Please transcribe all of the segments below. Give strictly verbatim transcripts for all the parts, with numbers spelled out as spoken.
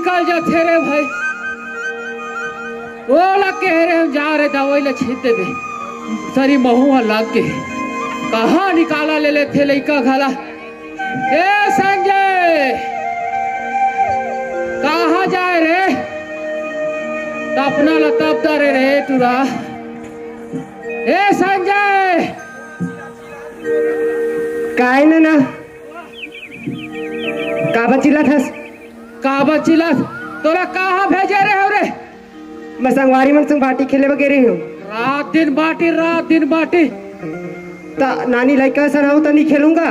निकल जाथे रे भाई। ओला कहे रे, हम जा रे, दवाई ला छींच देबे। सरी महू ह लग गे। कहाँ निकाला ले लेथे लइका घला। ए संजय, कहाँ जाए रे? तपना ला तप डारे रे टुरा। ए संजय। काय ना ना? काबर चिल्लात हस? काबर चिल्लात? तोला कहाँ भेजे रहे हो रे? मैं संगवारी मन संग बाटी खेले बर गे रहे हूँ। रात दिन बाटी, रात दिन बाटी। त नानी लइका सन हूँ त नहीं खेलूंगा।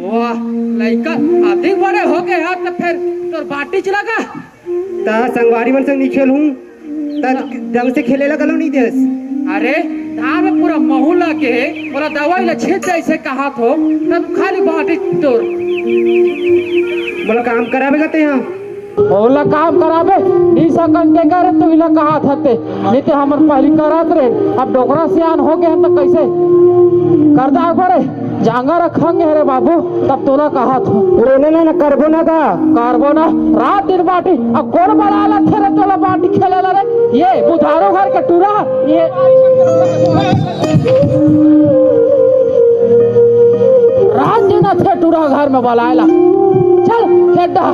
वाह, लइका अधिक बड़े हो गए हो त फिर तोर बाटी चला गा? त संगवारी मन संग नहीं खेलूं, त ढंग से खेले ला घलो नहीं देस। अरे, धान में पूरा महू लग गे हे, मोला दवाई ला छींच जैसे कहा थो, तब खाली बाटी तोर। मोला काम करावे गा ते हा। ओला काम करावे, नी सकन ते करे, तू इला कहा था ते, नहीं ते हमर पहली करत रे, अब डोकरा सियान हो गए हैं तो कैसे? कर दा बड़े। जांगर खंग हे रे बाबू, तब तोला कहा था। रे ना, ना, ना, करबो ना गा। करबो ना, रात दिन बाटी, अब कौन बड़ा आला थे रे तोला बाटी खेले ला रे? ये बुधारो घर के टूरा, ये रात दिन थे टूरा घर में बलाएला। चल, खेड्डा।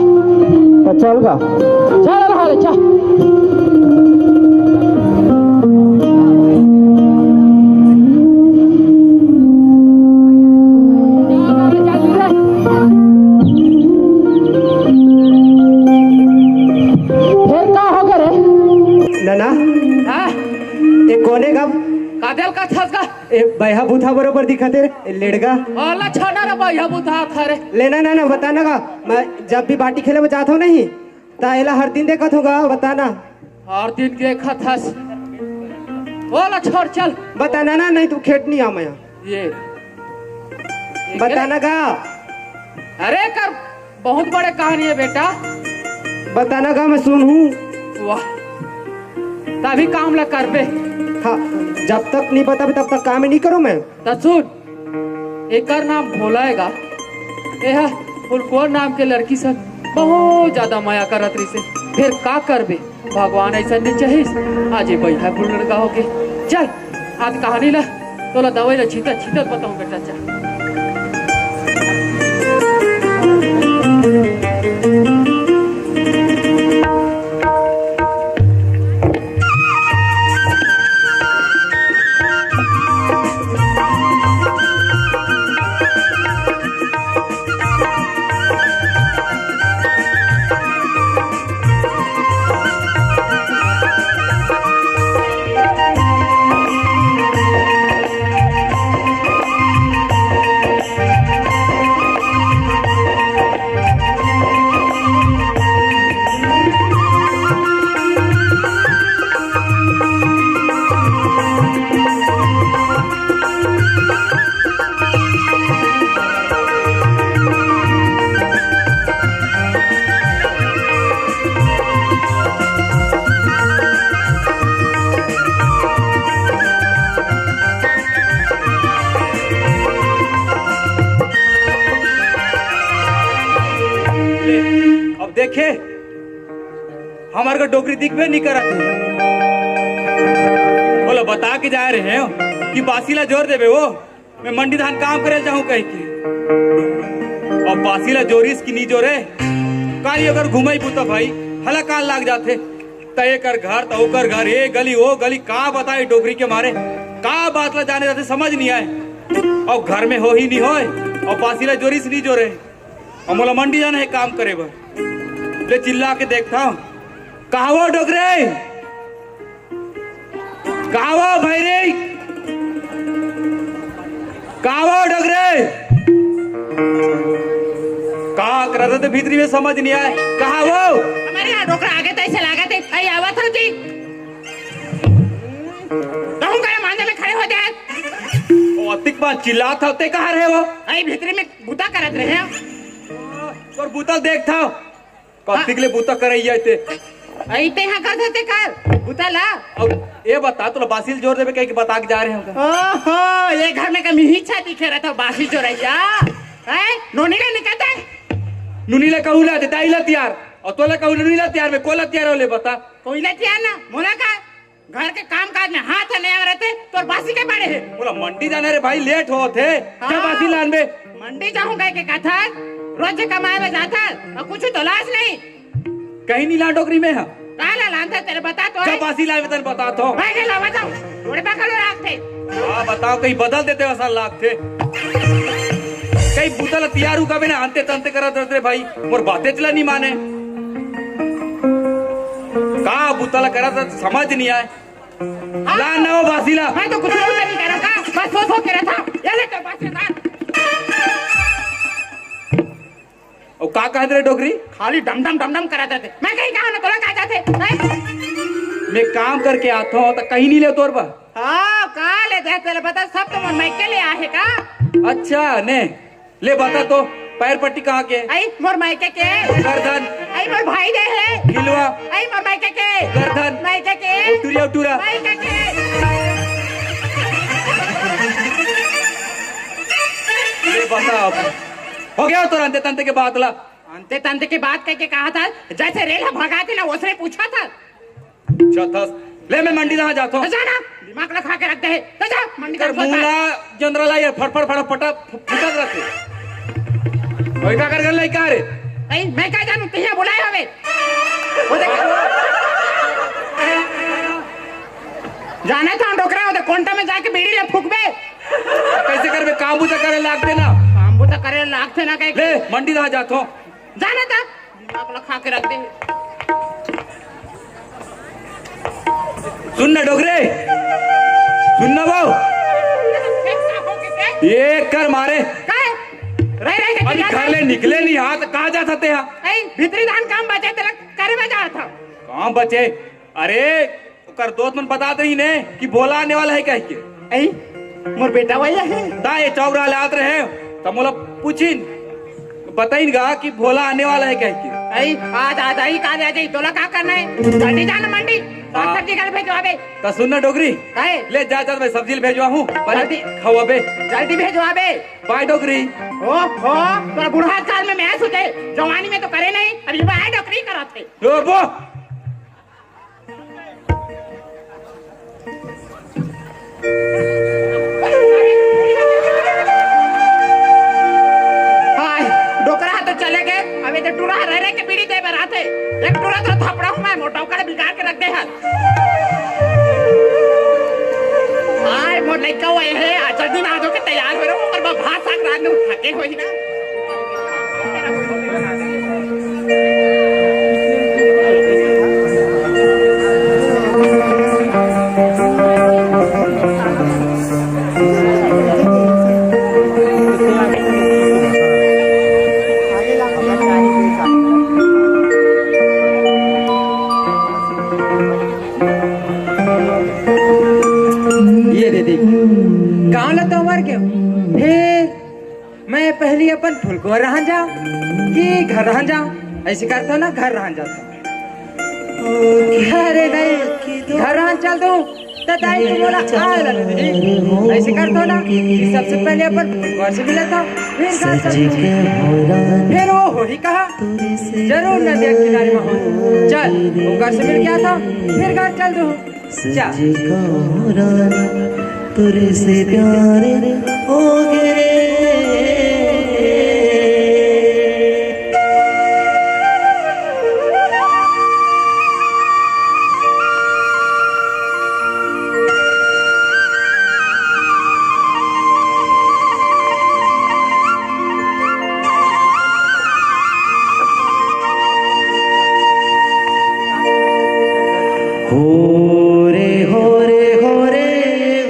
तो चल गा। चल रहा रे, चल। फेर का हो गे रे? नना, हाँ? ये कोने का? कादल का छस का? ए, बैहा बूथा बरोबर दिखत हे रे, ए लेड़गा। आला छाना रे बैहा बूथा था रे। लेना ना, ना, बता ना का, मैं जब भी बाटी खेले में जात हूँ नहीं, ता एला हर दिन देखत होगा, बता ना। हर दिन देखत हस। ओला छोड़, चल। बता ना, ना, नहीं तू खेत नहीं आ मैं। ये। बता ना गा। अरे कर, बहुत बड़े कहानी है बेटा। बता ना गा, मैं सुन हूँ। वाह। तभी काम ला करबे। हाँ, जब तक नहीं बताबे तब तक काम ही नहीं करूँ मैं। त सुन, एकर नाम भोला हे गा। एहा फुलकोर नाम के लड़की से बहुत ज्यादा मया करत रहिसे। फिर का करबे, भगवान ऐसा नहीं चाहिस। आज ये बैहा फुल लड़का होके। चल, आज कहानी ला, तोला दवाई ला छीतर छीतर बताऊं बेटा, चल। ले, अब देखे, हमर का डोकरी दिखबे नहीं करत हे। बोला, बता के जाए रहे हो कि बासी ला जोर देबे वो, मैं मंडी धान काम करे जाऊं कह के। अब बासी ला जोरिस कि नहीं जोरे, काली अगर घुमाई बुता भाई, हला काल लाग जाथे। त एकर घर, त ओकर घर, ए गली, ओ गली, का बताई डोकरी के मारे, का बात ला जाने जाथे, समझ नहीं आए। अब घर में हो ही नहीं होए, अब बासी ला जोरिस नहीं जोरे। अब मोला मंडी जाना हे काम करे बर। ले चिल्ला के देखता हूँ। कहावो डोकरे? कहावो भैरी? कहावो डोकरे? का करत हे भीतरी में समझ नहीं आए। कहावो? हमर यहाँ डोकरा आगे तैसे लागत हे। अई आवत हो जी। कहूँ का मांझा में खड़े हो जाए। ओ अतिक बात चिल्लात हो, ते कहाँ रहे हो? अई भीतरी में बूता करत रहे हो। तोर बूता देखता हूँ। कतिक ले बूता करइया ते। अई ते हाँ कर देते कर, बूता ला। अब ये बता, तोला बासी ल जोर देबे कह के बता के जा रहे हो का? ओहो, ये घर में कमी ही छा दिखे रहता बासी जोरइया। हैं? नोनी ले निकलते? नोनी ले कहू ला, ते दाई ला तियार। अउ तोला कहूँ नहीं ला तियार में, कोला तियार हो ले बता। कोई ला तियार ना, मोला का? घर के काम काज में हाथ नहीं आवे रहते, तोर बासी के पड़े हे। मोला मंडी जाना रे भाई, लेट होत हे। जा हाँ। बासी लान बे। मंडी जाहूँ कह के कथस, रोज कमाए में जाथस, अउ कुछ तो लास नहीं। कहीं नहीं ला डोकरी में हा। का ला लानथे तेरे बता तो। जा बासी लान बे, तन बता तो। मैं के लावा जाऊँ, थोड़े बकलो लागथे। हाँ, बताओ, कहीं बदल देते वैसा लागथे। कहीं बुता ला तियार हूँ कबे ना, अंते तंते करत रहते भाई, मोर बातें चला नहीं माने। का बुता ला करत रहते, समझ नहीं आए। हाँ। ला ना वो बासी ला। मैं तो कुछ नहीं करा का, बस सो सो के रहता। ये ले तो बासी ला। अउ का कहत रहे डोकरी? खाली डम डम डम डम करत रहते। मैं कहीं कहा ना, तोला का जाथे? हैं? मैं काम करके आत हूँ, तो कहीं नहीं ले तोर बा। हाँ, का ले दे, तेरे बता, सब तो मोर मायके ले आहे का? अच्छा, ने, ले बता तो, पैर पट्टी कहाँ के? आई, मोर मायके के। गर्दन। आई, मोर भाई दे हे। खिलवा। आई, मोर मायके के। गर्दन। मायके के। उटुरिया, उटुरा। मायके के। ले बता अब। हो गया तोर अंते तंते के बात ला। अंते तंते के बात कह के कहा था, जैसे रेल ह भगाथे ना, वैसे पूछा था। अच्छा था। ले मैं मंडी कहाँ जाता हूँ। तो जा ना, दिमाग ला खा के रख दे है। तो जा, मंडी कर जाता हूँ। मुंह ला जंदरा ला ये फटफट फटफट फटा फुटत रहते। ओए का कर गल लइका रे? नहीं, मैं क्या जानू, तिहे बुलाए होवे। वो देख। जाने था डोकरा, वो देख कोंटा में जाके बीड़ी ले फूकबे। कैसे करबे? काम बुता करे लागते ना। काम बुता करे लागते ना कहीं। ले, मंडी कहाँ जात हो? जाने था। दिमाग ला खा के रख दे। सुन ना डोकरे, सुन ना वो। ये कर मारे। काय? रह रह के अभी घर ले निकले नहीं, हाथ कहाँ जा सकते हैं? नहीं, भीतरी धान काम बचे, तेरा करे में जा था। काम बचे? अरे, ओकर दोस्त मन बतात रही ने कि भोला आने वाला है कह के। आई, मोर बेटा वही है। ता ये चौरा लात रहे, त मोला पूछिन, बताइन गा कि भोला आने वाला है कह के। आई, आज आ जाई, काल आ जाई, तोला का करना है? जल्दी जा ना मंडी, हाँ। सब्जी घर भेजवाबे। त सुन ना डोकरी, काहे? ले जा, जा, मैं सब्जी ले भेजवा हूँ, पर जल्दी। खवाबे। जल्दी भेजवाबे। बाय डोकरी। ओ, हो, तोरा बुढ़ा काल में मैं सोचे, जवानी में तो करे नहीं, अभी बाय डोकरी करत है। ओ, वो। हाय, डोकरा ह तो चले गए, अब ये तो टूरा रह रह के बीड़ी दे बर आथे। एक टूरा तो थपड़ा हूँ मैं, मोटा ओकर बिगाड़ के रख दे हन। हाय, मोर लइका वो हे, आज जल्दी नहा धो के तैयार हो रहो, ओकर बाद भात साग रांध में थके होही ना। ये दे दे। गाँव ला तो मर गयो। हे मैं पहली अपन फुलकुआ रहन जाओ कि घर रहन जाओ? ऐसे करता ना, घर रहन जाता। अरे नहीं, घर रहन चल दूं, तो दाई तो बोला, "आ ला दीदी।" ऐसे करता ना कि सबसे पहले अपन फुलकुआ से मिला था, फिर घर चल दूं। फिर वो हो ही कहा, "जरूर नदिया किनारे में हो, चल।" वो घर से मिल गया था, फिर घर चल दूं। जा। तुझसे प्यार हो गए। हो रे, हो रे, हो रे,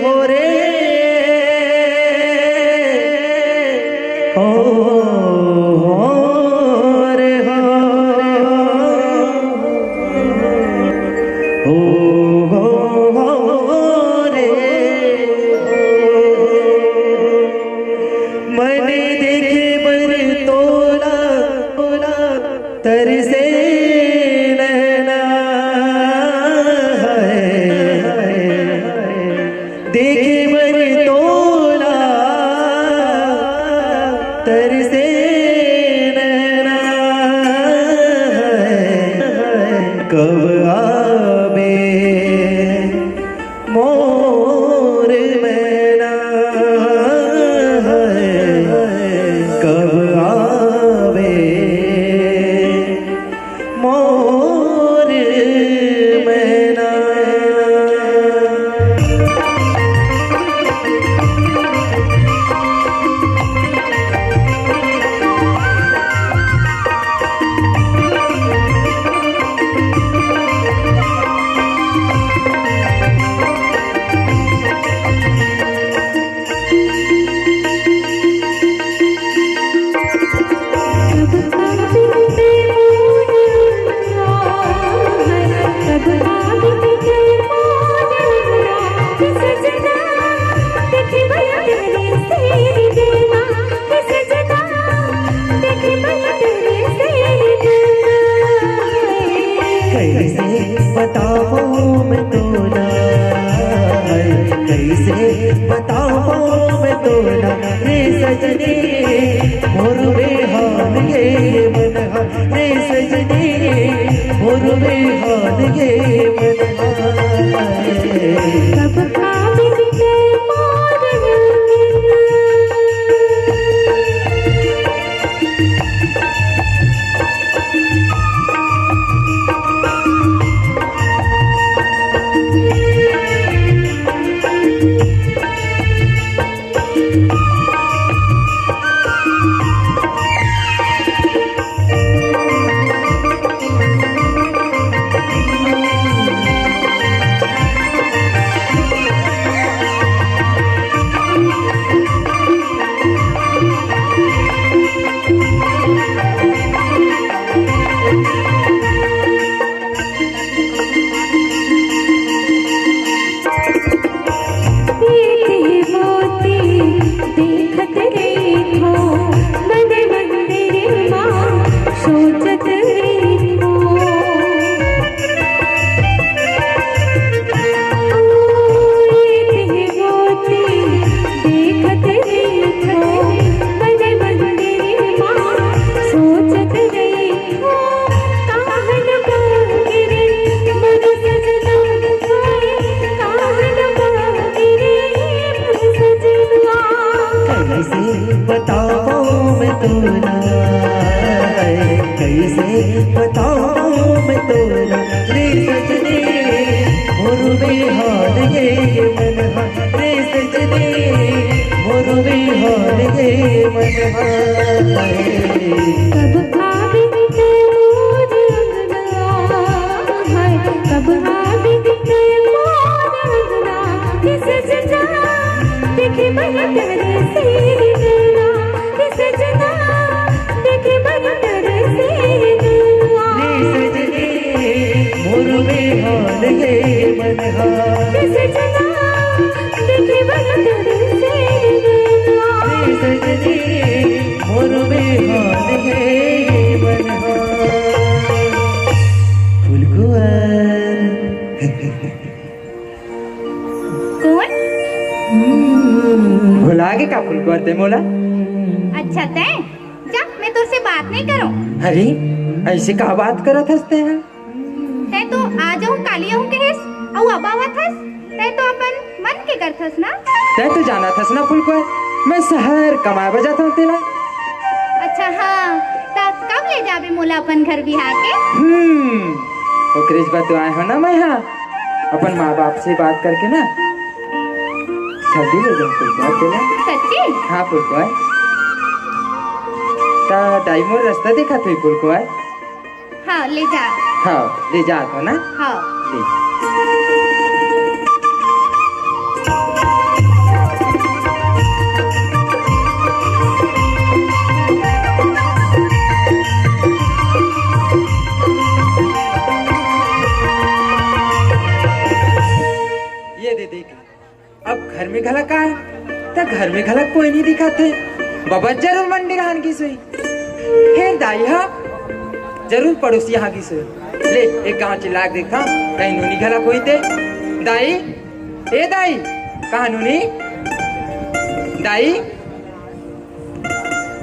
हो रे। हो, हो रे, हो। हो, हो, हो रे। मन देखे बर तोला, तोला तरसे नैना है। देखे बर तोला तरसे नैना है। कब आबे मोर मैना, कब आबे मोर मैना। कैसे बताओ मैं तोला, कैसे बताओ मैं तोला, रे सजनी मोर बेहाल ये मन हा, रे सजनी मोर बेहाल ये मन हा। कब आवे मोर कैसे बताओ मैं तोला, कैसे बताओ मैं तोला, रे सजनी मोर बेहाल ये मन हा, रे सजनी मोर बेहाल ये मन हा। कब आवे मोर अंगना, हाय, कब आवे मोर अंगना, कि सजना देखे मन तरसे नैना, कि सजना देखे मन तरसे नैना। रे सजनी मोर बेहाल ये मन हा। कि सजना देखे मन तरसे नैना। रे सजनी मोर बेहाल ये मन हा। फुलकुंवर। कौन? भुला गे का फुलकुंवर ते मोला? अच्छा, तैं? जा, मैं तोर से बात नहीं करूं। अरे, ऐसे का बात करत हस तैं हा? तैं तो आ जाऊं, काली आऊं कहेस, अउ अब आवत हस। तैं तो अपन मन के करथस ना? तैं तो जानत हस ना फुलकुंवर, मैं शहर कमाए बर जाथंव तेला। अच्छा हाँ, त कब ले जाबे मोला अपन घर बिहा के? हम्म, ओकरेच बर तो आए हंव ना मैं हा, अपन माँ बाप से बात करके ना, जल्दी ले जाहूं फुलकुंवर तेला। सच्ची? हाँ फुलकुंवर। त दाई मोर रस्ता देखत होही फुलकुंवर। हाँ, ले जा। हाँ, ले जात हंव ना। हाँ। ले। ये दे, देख। अब घर में घला का हे? त घर में घला कोई नहीं दिखत हे। बबा जरूर मंडी डहन गिस होही। हे दाई हा, जरूर पड़ोसी हा गिस होही। ले, एक गांव चिल्ला के देखथंव, कहीं नूनी घला होही ते। दाई, ए दाई, कहाँ नूनी? दाई,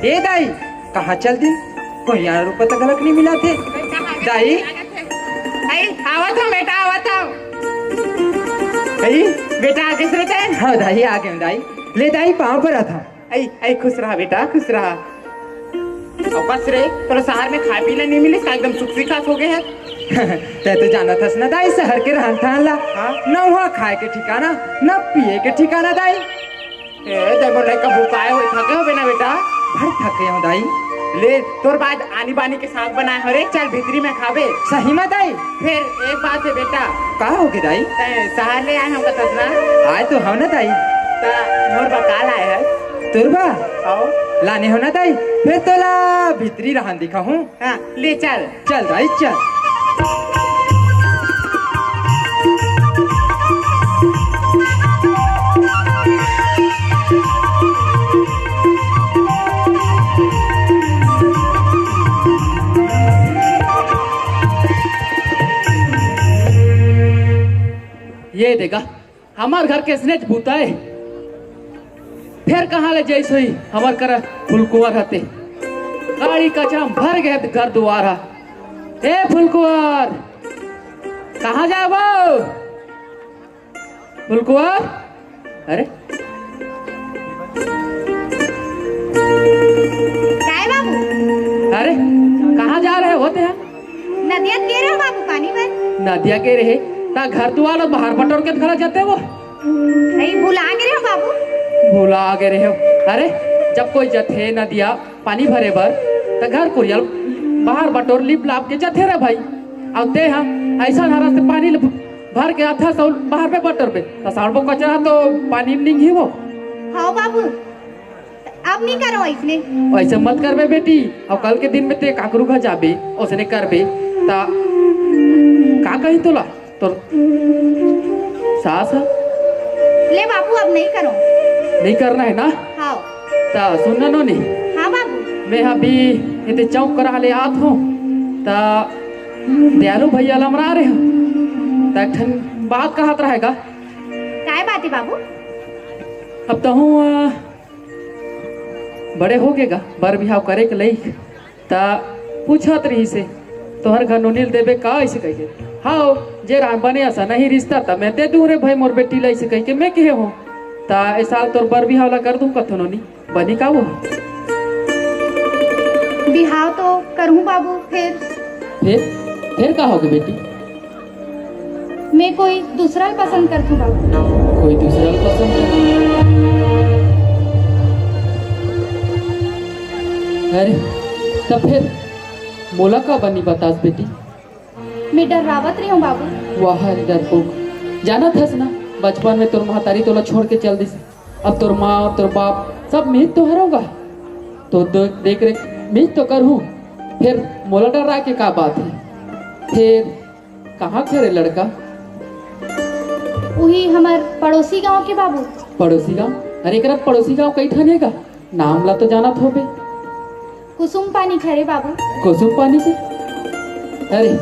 ए दाई, कहाँ चल दिन? कोई आना रुपा तक घलक नहीं मिलत हे। दाई, ए, आवत हंव बेटा, आवत हंव। ए, बेटा, आ गेस रे तैं? हाँ दाई, आ गेंव दाई। ले दाई, पाँव परत हंव। ए, ए, खुश रहा बेटा, खुश रहा। अउ कस रे, तोला शहर में खाए पीए ला नइ मिलिस का? एकदम सुख विकास हो गे हे। तैं तो जानत हस ना दाई, शहर के रहन ठान ला। हाँ? न उहाँ खाए के ठिकाना, न पिए के ठिकाना दाई। ए, तैं मोर लइका भुकाए होय थके होबे ना बेटा? भर थके हंव दाई। ले, तोर बाद आनी बानी के साग बनाए हंव रे, चल भीतरी में खाबे। सही में दाई? फेर एक बात हे बेटा। का होगे दाई? तैं शहर ले आए हंव कथस ना? आए तो हंव ना दाई। त मोर बर का लाए हस? तोर बर? हव। लाने हंव ना दाई, फेर तोला भीतरी रहन दिखाहूं। हाँ, ले चल। चल दाई, चल। ये देखा, हमर घर के सनेच बुताए, फेर कहाँ ले जइस होही हमर करा फुलकुंवर ह ते। गाड़ी कचरा म भर गे घर दुवार ह। ए फुलकुंवर, कहाँ जाबो? फुलकुंवर, अरे, काय बाबू? अरे, कहाँ जा रहे होते हैं? नदिया गे रहे हंव बाबू पानी भर। नदिया गे रहे, त घर दुवार बाहर बटोर के घला जाते वो। अई, भुला गे रहे हंव बाबू। भुला गे रहे हंव। अरे, जब कोई जथे नदिया पानी भरे बर, त घर कुरिया ल बाहर बटोर लिप लाप के जथे रे भाई। अउ ते ह अइसन हरस ते पानी ल भर के आथस अउ बाहर में बटोरबे, त साड़बो कचरा तो पानी म निंगही वो। हव बाबू, अब नइ करंव अइसने। अइसे मत करबे बेटी, अउ कल के दिन में ते काकरू घर जाबे, ओसने करबे, त का कही तोला तोर सास ह? ले बाबू, अब नइ करंव। नइ करना हे ना? हव। त सुन ना नोनी। हाँ बाबू। मैं अभी एदे चौक करा ले आत हंव, त दयालू भैया ल अमरा रहे हंव, त एक ठन बात कहत रहे गा। काय बात हे बाबू? अब तहूँ, अ, बड़े होगे गा, बर बिहाव करे के लइक, त पूछत रहिस हे, "तोहर घर नोनी ल देबे का?" अइसे कहिके। "हव, जे राहय बने असन ही रिश्ता, त मैं दे दूँ रे भाई मोर बेटी ल," अइसे कहिके मैं कहे हंव। "त ए साल तोर बर बिहाव ला कर दूँ कथों नोनी, बनी का वो?" बिहाव तो करहूँ बाबू, फेर? फेर? फेर का होगे बेटी? मैं कोई दूसरा ल पसंद करथंव बाबू। कोई दूसरा ल पसंद कर? अरे, त फेर मोला काबर नइ बतास बेटी? मैं डर्रावत रहेंव बाबू। वाह रे डरपोक, जानत हस ना, बचपन में तोर महतारी तोला छोड़ के चल दिस। अब तोर माँ, तोर बाप, सब मैं तो हरंव गा। तो दे-, देख रेख मैं तो करहूँ, फेर मोला डर्राय के का बात हे? फेर कहाँ के हरे लड़का? उही हमर पड़ोसी गांव के बाबू। पड़ोसी गांव? अरे एकरा पड़ोसी गांव कई ठन हे गा? नाम ला तो जानत होबे। कुसुम पानी के हरे बाबू। कुसुम पानी के? अरे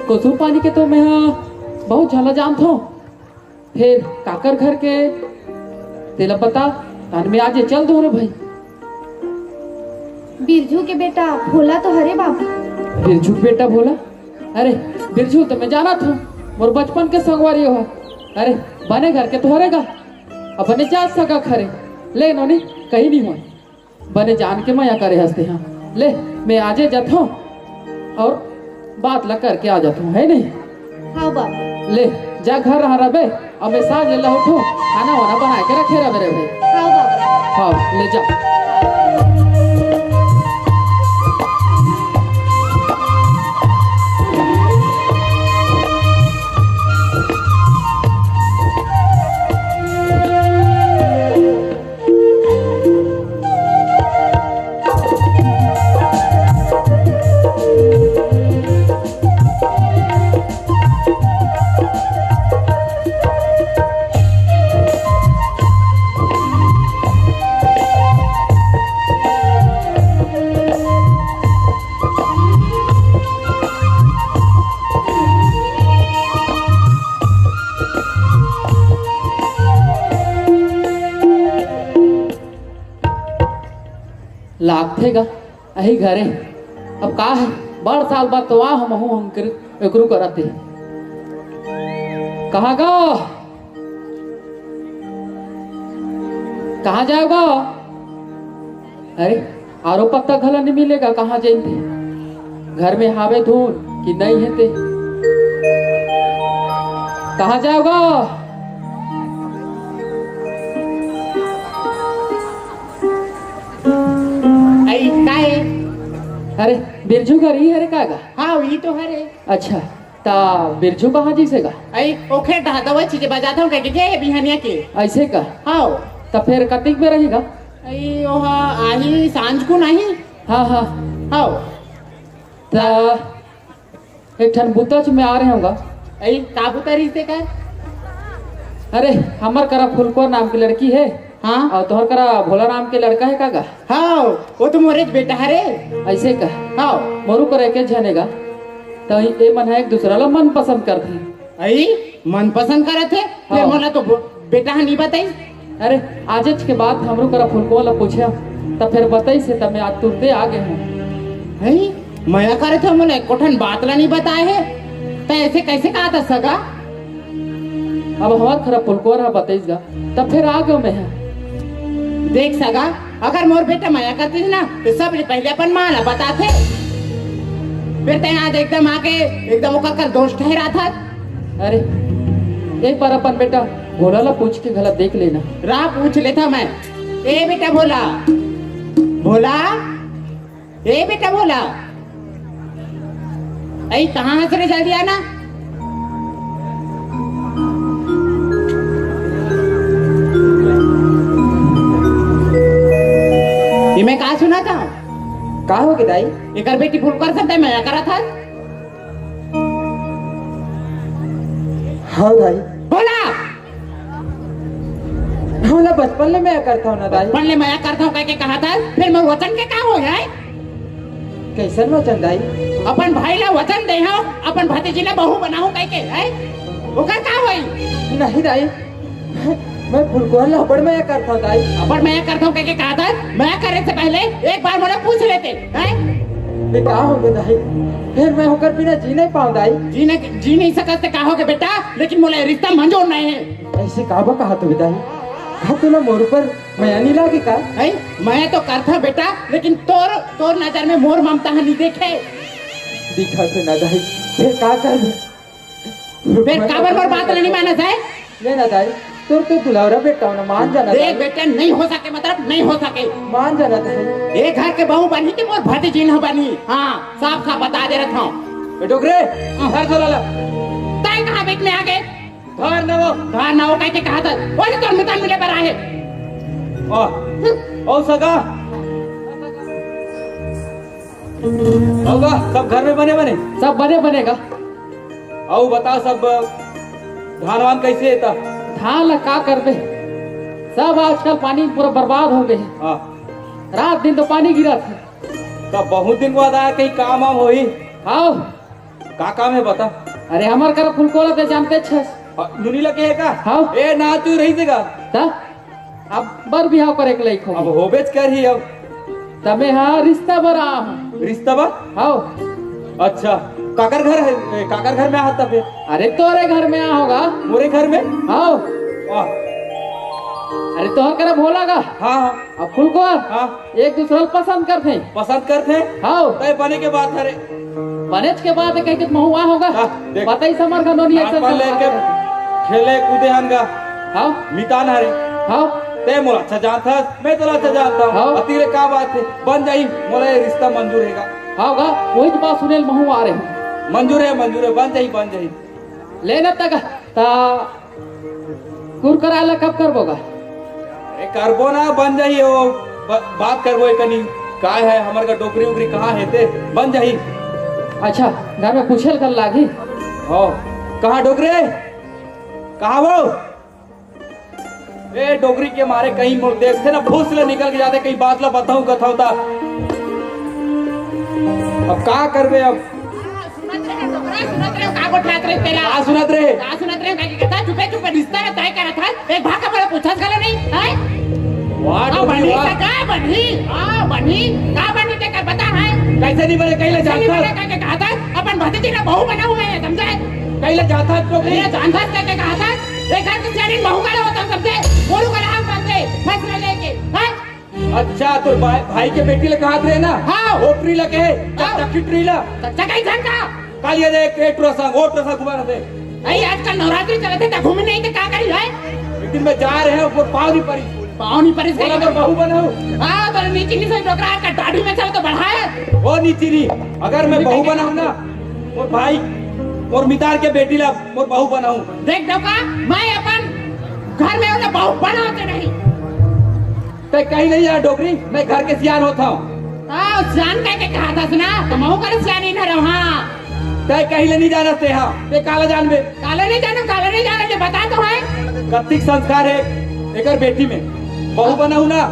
कुसुम पानी के तो मैं हा बहुत झन ला जानथंव। फेर काकर घर के, तेला बता, तान में आजे चल दूँ रे भाई। बिरजू के बेटा भोला तो हरे बाबू। बिरजू के बेटा भोला? अरे, बिरजू तो मैं जानत हंव, मोर बचपन के संगवारी हो। अरे, बने घर के तो हरे गा, अब बने जात सगा के हरे। ले नोनी, कहीं नइ होय। बने जान के मया करे हस ते हा। ले, मैं आजे जाथंव अउ बात ला करके आ जाथंव, हे नहीं? हाँ बाबू। ले, जा घर रहा रबे, अब मैं साँझ ले लहुटहूँ, खाना वाना बनाए के रखे रबे रे भाई। हाँ बाबू। हाँ, ले जा। लागथे गा, अही घरे। अब का हे, बड़ साल बाद तो आ हमहू अंकर एकरू करत हे। कहाँ गा? कहाँ जाओगा? अरे, आरो पत्ता घला नहीं मिलेगा, कहाँ जाइते? घर में हावे धूल कि नहीं है ते? कहाँ जाओगा? आई, का है? अरे, बिरजू घर ही हरे का गा? हाँ, वही तो हरे। अच्छा, ता बिरजू कहाँ जी से गा? आई, ओखे डहा दवा चीजे बजाता हूँ, कह के गए बिहनिया के। ऐसे का? हाँ। ता फिर कतिक में रहेगा? आई, ओहा आही सांझ को नहीं? हाँ, हाँ। हाँ। ता एक ठन बुतच में आ रहे होगा। आई, का बुता रहिस ते का? अरे, हमर करा फुलकोर नाम की लड़की है। हाँ। और तोहर करा भोला राम के लड़का है का गा? हाँ, वो तो मोरे बेटा हरे। ऐसे का? हाँ। मोरू करे के झनेगा। तो ये मन है एक दूसरा ला मन पसंद करथे। आई, मन पसंद करत हे? फिर हाँ। मोला तो बो-, बेटा ह नहीं बताई। अरे, आजच के बात हमरो करा फुलकोर ला पूछे, तब फिर बताई से तब मैं आज तुरते आ गए हूँ। हई, मया करे थे, मोला एको ठन बात ला नहीं बताए हे, त ऐसे कैसे कहा था सगा? अब हमार खरा फुलकोर ह बताइस गा, तब फिर आ गयो मैं ह। देख सगा, अगर मोर बेटा मया करतीस ना, तो सबले पहले अपन माँ ला बताथे। फिर तैं आज एकदम आके एकदम ओकर कर दोष ठहरा था। अरे, एक बार अपन बेटा भोला ला पूछ के घला देख लेना। रा पूछ लेथा मैं। ए बेटा भोला, भोला, ए बेटा भोला, अई कहाँ हस रे? जल्दी आना। ये मैं का सुना था? का हो गे दाई? एकर बेटी फुलकोर से तैं मया करा था। हाँ दाई। भोला! भोला बचपन ले मया करता हूँ ना दाई। बचपन ले मया करता हूँ कह के कहा था, फिर मैं वचन के का हो है? कैसन वचन दाई? अपन भाई ला वचन दे हो, अपन भतीजी ला बहू बनाऊं कह के, है? ओकर का होई? नहीं दाई, मैं फुलकोर ला अब्बड़ मया करता हूँ दाई। अब्बड़ मया करता हूँ कह के कहा था, मया करे से पहले एक बार मोला पूछ लेते, हैं? ये का हो गे दाई? फिर मैं ओकर बिना जी नहीं पाऊँ दाई। जी नहीं, जी नहीं सकत ते का हो गे बेटा, लेकिन मोला ये रिश्ता मंजूर नहीं है। ऐसे काबर कहा तो दाई? का तोला मोर ऊपर मया नहीं लागे का? हैं? मया तो करथा बेटा, लेकिन तोर, तोर नजर में मोर ममता ह नहीं देखे। दिखा तो ना दाई, फिर का करबे? फिर काबर मोर बात नहीं मानत है? ले ना दाई, तोर तो दुलावरा बेटा हो ना, मान जाना देख दाई। बेटा, नहीं हो सके, मतलब नहीं हो सके। मान जाना दाई। ए घर के बहू बनी कि मोर भतीजिन ह बनी? हाँ, साफ साफ बता दे रहा हूँ। ए डोकरे, हाँ। घर खोला ला। ताई कहाँ बीच में आ गए? घर ना वो। घर ना वो कह के कहा था, वो तो तोर मितान मिले पर आए। ओ, ओ सगा। होगा, सब घर में बने बने? सब बने बने गा। अउ बता, सब धान वान कैसे हे त? धान ला का करबे, सब आजकल पानी पूरा बर्बाद हो गए। हाँ। रात दिन तो पानी गिरत हे। तब बहुत दिन बाद आया, कहीं काम वाम होही? हाँ। का काम हे बता? अरे हमर करा फुलकोर ला ते जानते छस। हाँ, नुनी लगे हे का? हाँ। ए ना तू रही देगा। ता? अब बर बिहाव करे के लायक हो अब गे। होबेच करही अब। तमे हा रिश्ता बर आ हूँ। रिश्ता बर? हाँ। अच्छा, काकर घर हे, ए, काकर घर में आहत फिर? अरे तोरे घर में आ होगा। मोरे घर में? हाँ। वाह। अरे तोहर करा भोला गा। हाँ, हाँ। अब फुलकोर। हाँ। एक दूसरा ल पसंद करथे। पसंद करथे? हाँ। तय बने के बात हरे। बनेच के बात हे, कहीं के महू आ होगा। हाँ, देख। पता ही समर का नोनी नान ऐसा पान सब लेके बात हे। खेले कूदे हन गा। हाँ। मितान हरे। हाँ। तय मोला अच्छा जानथस, मैं तोला अच्छा जानता हूँ। हाँ। अति ले का बात हे, बन जाही, मोला ये रिश्ता मंजूर हे गा। हाँ गा, वही तो बात सुने ल महू आ रहे हूँ। मंजूर हे, मंजूर हे, बन जाही, बन जाही। लेना तक ता कुरकरा ला कब करबो गा? ए, करबो ना, बन जाही, वो ब-, बात करबो एकनी। काय हे, हमर का डोकरी उकरी कहाँ हे ते? बन जाही। अच्छा, घर में पूछे ल कर लागी। हो, कहाँ डोकरे? कहाँ वो? ए, डोकरी के मारे कहीं मोर देखथे ना, फुस ले निकल के जाथे, कहीं बात ला बताऊं कथौता। अब का करबे अब? सुनत रहे, डोकरा, सुनत रहे, का गोठियात रहे तेला? का सुनत रहे? का सुनत रहे, का, का, का, चुपे, चुपे, रिश्ता ला तय करत हस, एक भाखा मोला पूछस घलो नहीं, हैं? वाह, का डोकरी, बनी, वाह। का, का बनी? का बनी, तेकर बता, हैं? कैसे नहीं बने, कहीं ले कैसे नहीं जानता? बने, का, का, का, का, अपन भतीजी ला बहू बनाऊ है, समझे? कहीं ले जाता है तो अरे, जानथस कहिके कहा था? ये घर के सियानी बहू करा होता सबसे, बोलू करा हम बनते, फैसला लेके, हैं? अच्छा, तोर भाई, भाई के बेटी ले कहात रहे ना? हाँ। ओटरी लगे, हाँ। चकचकी टरी ला। चकचकी झन का? काल ये देख, एक टुरा संग, ओ टुरा संग घुमा रहे। अरे, आजकल नवरात्रि चलत हे, त घूमे नहीं त का करी, हैं? एक दिन मैं जा रहे हैं, वो पाँव नहीं परी। पाँव नहीं परी, बोला, "मैं बहू बनाऊं।" हाँ, तो नीचे नहीं से डोकरा का दाढ़ी में चल तो बढ़ाए। ओ नीचे नहीं, अगर मैं बहू बनाऊं ना, मोर भाई, मोर मितान के बेटी ला मोर बहू बनाऊं। देख डोका, मैं अपन घर में ओला बहू बनाते नहीं। तैं कहीं नहीं जाना डोकरी, मैं घर के सियान होत हंव। हाँ, सियान कहिके कहा था सुना, त महू करे सियान ही न रहा। तैं कहीं ले नहीं जाना तेहा, तैं काला जानबे। काला नहीं जानो, काला नहीं जानो, ये बता तो है। कतिक संस्कार हे एकर बेटी में, बहू बनाऊं ना,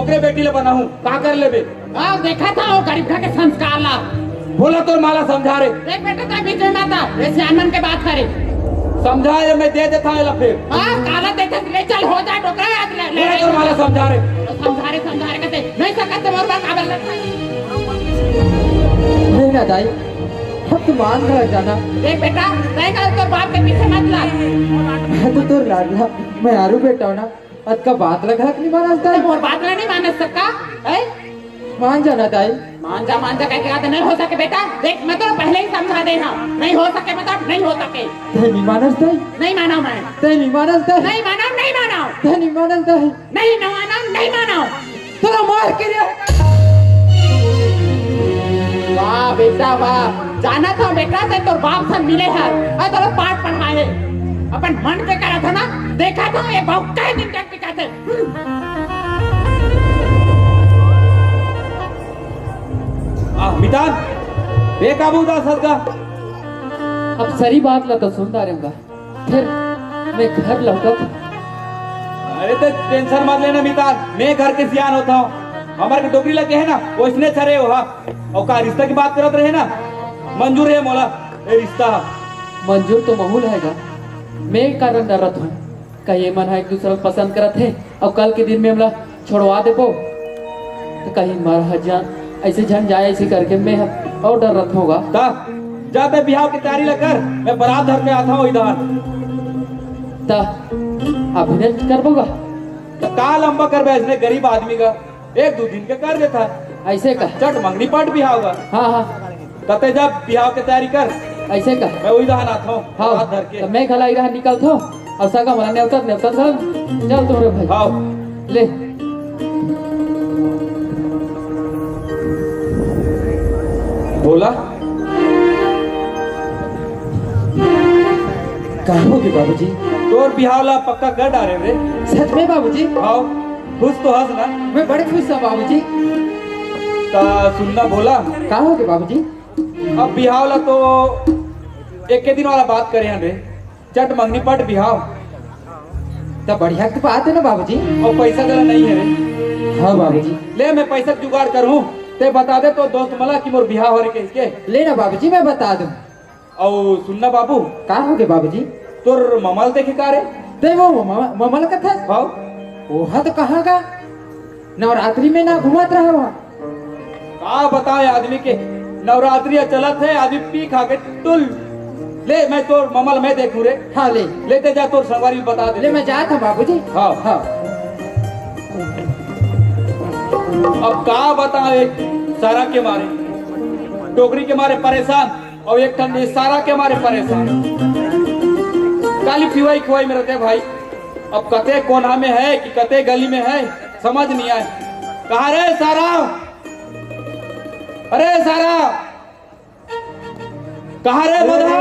ओकरे बेटी ले बनाऊं, का कर लेबे? आओ, देखा था वो गरीब घर के संस्कार ला। बोला तोर माला समझा रे। देख बेटा, तैं बीच में मत आ, ये सियान मन के बात करे। समझा ये मैं दे देता हूँ एला फिर। हाँ, काला देते ले चल, हो जाए डोकरा, आज ले, ले, बोला ले। तोर माला समझा रे। समझा रे, समझा रे, कहते, "नहीं सकत तो मोर बात काबर लड़ता है?" नहीं ना दाई, अब तू मान गया जाना। देख बेटा, नहीं कर तो बाप के पीछे मत लग। मैं तो तोर लाडला, मैं आरू बेटा हूँ ना। अतका बात ला घात नहीं मानस दाई। मोर बात ला नहीं मानस सक्का, हैं? मान जाना दाई। मान जा, मान जा कहिके कहा था, नहीं हो सके बेटा। देख, मैं तो पहले ही समझा दे हंव, नहीं हो सके मतलब नहीं हो सके। तैं नहीं मानस दाई। नहीं मानंव मैं। तैं नहीं मानस दाई। नहीं मानंव, नहीं मानंव। तैं नहीं मानस दाई। नहीं, नहीं मानंव, नहीं मानंव। तोला मार के रे। वाह बेटा वाह, जानत हंव बेटा, तैं तोर बाप सन मिले हस, अउ तोला पाठ पढ़ाए। अपन मन के करत हस ना, देखत हंव ये बहू कई दिन तक टिकथे। आ, मितान, ए काबू उदास हस गा? अब सरी बात ला तो सुन डारेंव गा, फेर मैं घर लौटत। अरे तैं tension मत लेना मितान, मैं घर के सियान होत हंव। हमर के डोकरी लगे हे ना, ओइसने छरे ओहा। अउ का रिश्ता के बात करत रहे ना, मंजूर हे मोला ए रिश्ता। मंजूर तो महू ल हे गा, मैं कारण डरत हंव। कहीं ये मन ह एक दूसरा ल पसंद करत हे अउ कल के दिन में हमला छोड़वा देबो, त कहीं मर ह जा, अइसे झन जाए, अइसे करके मैं ह अउ डरत हंव गा। त जा तैं बिहाव के तैयारी ला कर, मैं बरात धर के आत हंव इधर। त अभी नहीं करबो गा? त का लंबा करबे, अइसने गरीब आदमी का एक दू दिन के कर देथंव। अइसे का? चट मंगनी पट बिहाव गा। हाँ, हाँ। त तैं जा बिहाव के तैयारी कर। अइसे का? मैं उही दहन आत हंव, हाँ। हाथ धर के। त मैं घला इही दहन निकलत हंव। अउ सगा मन ला नेवतत, नेवतत घला चल तुम रे भाई। हाँ। ले। बोला। का हो गे बाबूजी? तोर बिहाव ला पक्का कर डारेंव रे। सच में बाबूजी? हाँ। खुश तो हस ना? मैं बड़े खुश हंव बाबूजी। त सुन ना भोला। का हो गे बाबूजी? अब बिहाव ला तो एके दिन वाला बात करे हन रे, चट मंगनी पट बिहाव। त बढ़िया के बात हे ना बाबूजी। अउ पैसा जरा नहीं हे रे। हाँ बाबूजी। ले मैं पैसा के जुगाड़ करहूँ, तैं बता दे तोर दोस्त मन ला कि मोर बिहाव हरे कहिके। ले ना बाबूजी, मैं बता दूँ। अउ सुन ना बाबू। का हो गे बाबूजी? तोर ममा ल देखे का रे? तैं वो ममा, ममा ल कथस? हाँ। ओहा तो कहाँ गा? नवरात्रि में ना घूमत रहे वहाँ। का बताओ ये आदमी के, नवरात्रि ह चलत हे, आदमी पी खा के टुल। ले मैं तोर ममा ल मैं देखहूँ रे। हाँ ले। ले तैं जा तोर संगवारी ल बता दे। ले मैं जात हंव बाबूजी। हाँ। हाँ। अब का बताओ ये सारा के मारे, डोकरी के मारे परेशान। अउ एक ठन इशारा के मारे परेशान। काली पिवाई खुवाई में रहते भाई। अब कते कोना में हे कि कते गली में हे, समझ नहीं आए। कहाँ रे सारा? अरे सारा, कहाँ रे बधा?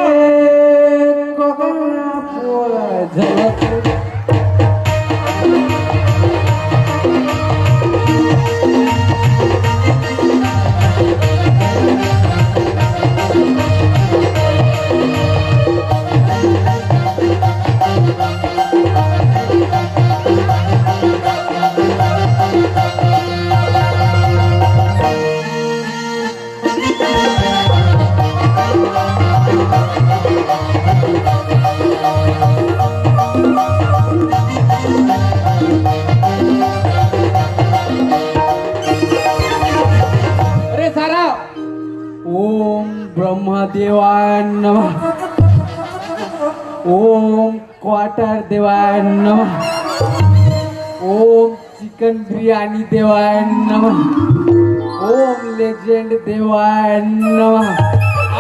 अरे सारा, ओम ब्रह्मा देवाय नमः। ओम क्वार्टर देवाय नमः। ओम चिकन बिरयानी देवाय नमः। ओम लेजेंड देवाय नमः।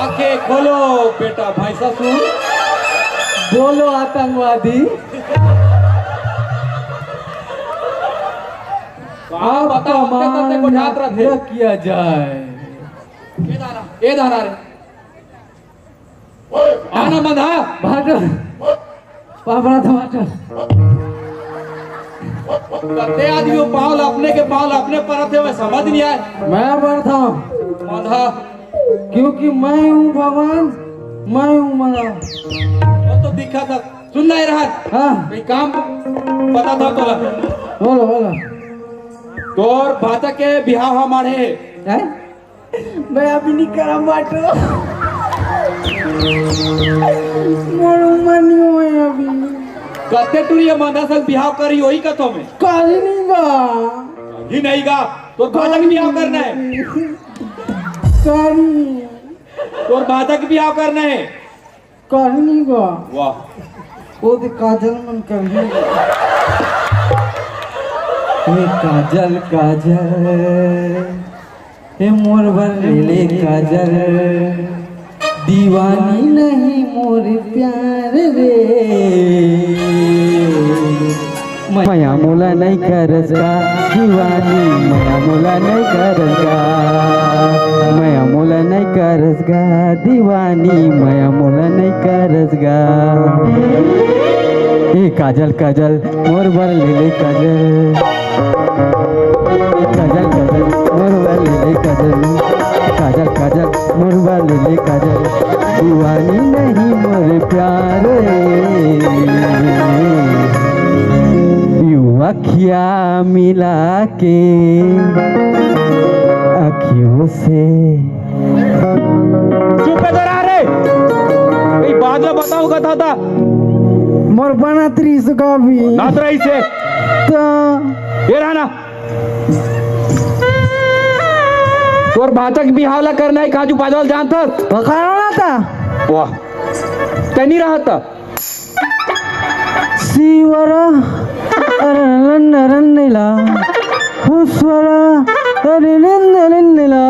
आंखें खोलो बेटा, भाई ससुर। बोलो आतंकवादी। का आपका बताओ, अपने मान सामने को जात रहा थे। न किया जाए। ए दाना, ए दाना रे। आना मंधा। भाटो। पापड़ा टमाटर। कते आदमी वो पाँव ला अपने के पाँव ला अपने परत हे, वह समझ नहीं आए। मैं परत हूँ। मंधा। क्योंकि मैं हूँ भगवान, मैं हूँ मंधा। वो तो दिखा था, सुन नहीं रहा। हाँ। भाई काम पता था तोला। बोलो, बोलो। तोर भाता के बिहाव हमारे। हैं? मैं अभी नहीं करम बाटो। मोर उम्र नहीं होए अभी। कते टुरी ये मंदा संग बिहाव करी होई कथो में? करी नहीं गा। ही नहीं गा। तोर भाता के बिहाव करना है। करी। तोर भाता के बिहाव करना है। करही नहीं बा। वाह। वो दे काजल मन करही। हे काजल, काजल, हे मोर बर ले ले काजल, दीवानी नहीं मोर प्यार रे। मया मोला नइ करस गा दीवानी, मया मोला नइ करस गा, मया मोला नइ करस गा दीवानी, मया मोला नइ करस गा। ए काजल काजल मोर बर ले ले काजल, काजल काजल मोर बर ले ले काजल, काजल काजल मोर बर ले ले काजल, दीवानी नहीं मोर प्यार। यू अखिया मिला के अखियों से। चुप है जरा रे। ए बात ला बताओ कथा था। मोर बनत रहिस गा अभी। नात रहिस हे। तो ये रहा ना। तोर भाता के बिहाव ला करना है, काजू बाजवा ल जानथस? पकड़ना था। वाह। तैं नहीं रहा था। सीवरा, अरे रन रन ला। हुसवरा, अरे रन रन ला।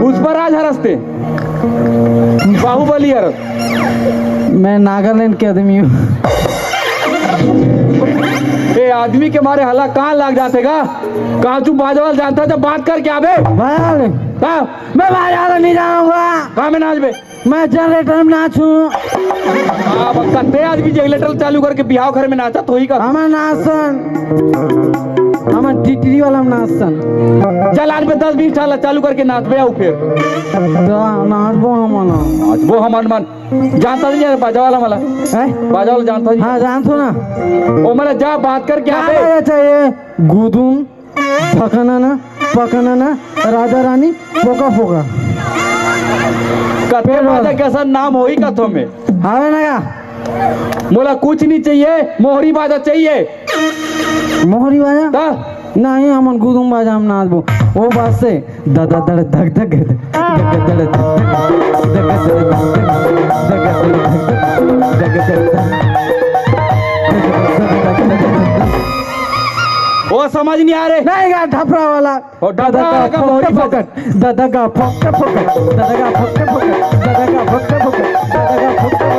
पुष्पराज हरस ते। बाहुबली हरस। मैं नागालैंड के आदमी हूँ। ए आदमी के मारे हला कहाँ लाग जाथे गा? काजू बाजवा ल जानथस त बात करके आबे। भाई, हाँ। मैं बाजार नहीं जाऊंगा। कहाँ में नाचबे? मैं जनरेटर में नाचूं। अब कते आदमी जनरेटर चालू करके बिहाव घर में नाचत होही का? हमर नाचन, हमर टिटरी वाला में नाचन। चल आज में दस बीस साल चालू करके नाचबे आऊ फिर। तो नाचबो हमन। नाचबो हमन मन। जानता नहीं यार बाजा वाला वाला। हैं? बाजा वाला जानता नहीं? हाँ, जानथो ना। ओ, मतलब जा बात करके का आबे। बाजा चाहिए? गुदुम, फकनना, पकनना, राजा रानी, पोका पोका। कते पेड़ बाजा वाला। कैसा नाम होई कथो में? हावे ना का? मोला कुछ नहीं चाहिए, मोहरी बाजा चाहिए। मोहरी बाजा? ता? नहीं, हमन गुदुम बाजा हम नाचबो। वो बात से ददा दड़ धक धक धक धक धक धक धक धक धक धक धक धक धक धक धक धक। वो समझ नहीं आ रहे। नहीं गा, ढपरा वाला। ओ, ढपरा वाला का मोहरी बाजा। ददा का फोकट, ददा का फोकट, ददा का फोकट, ददा का फोकट।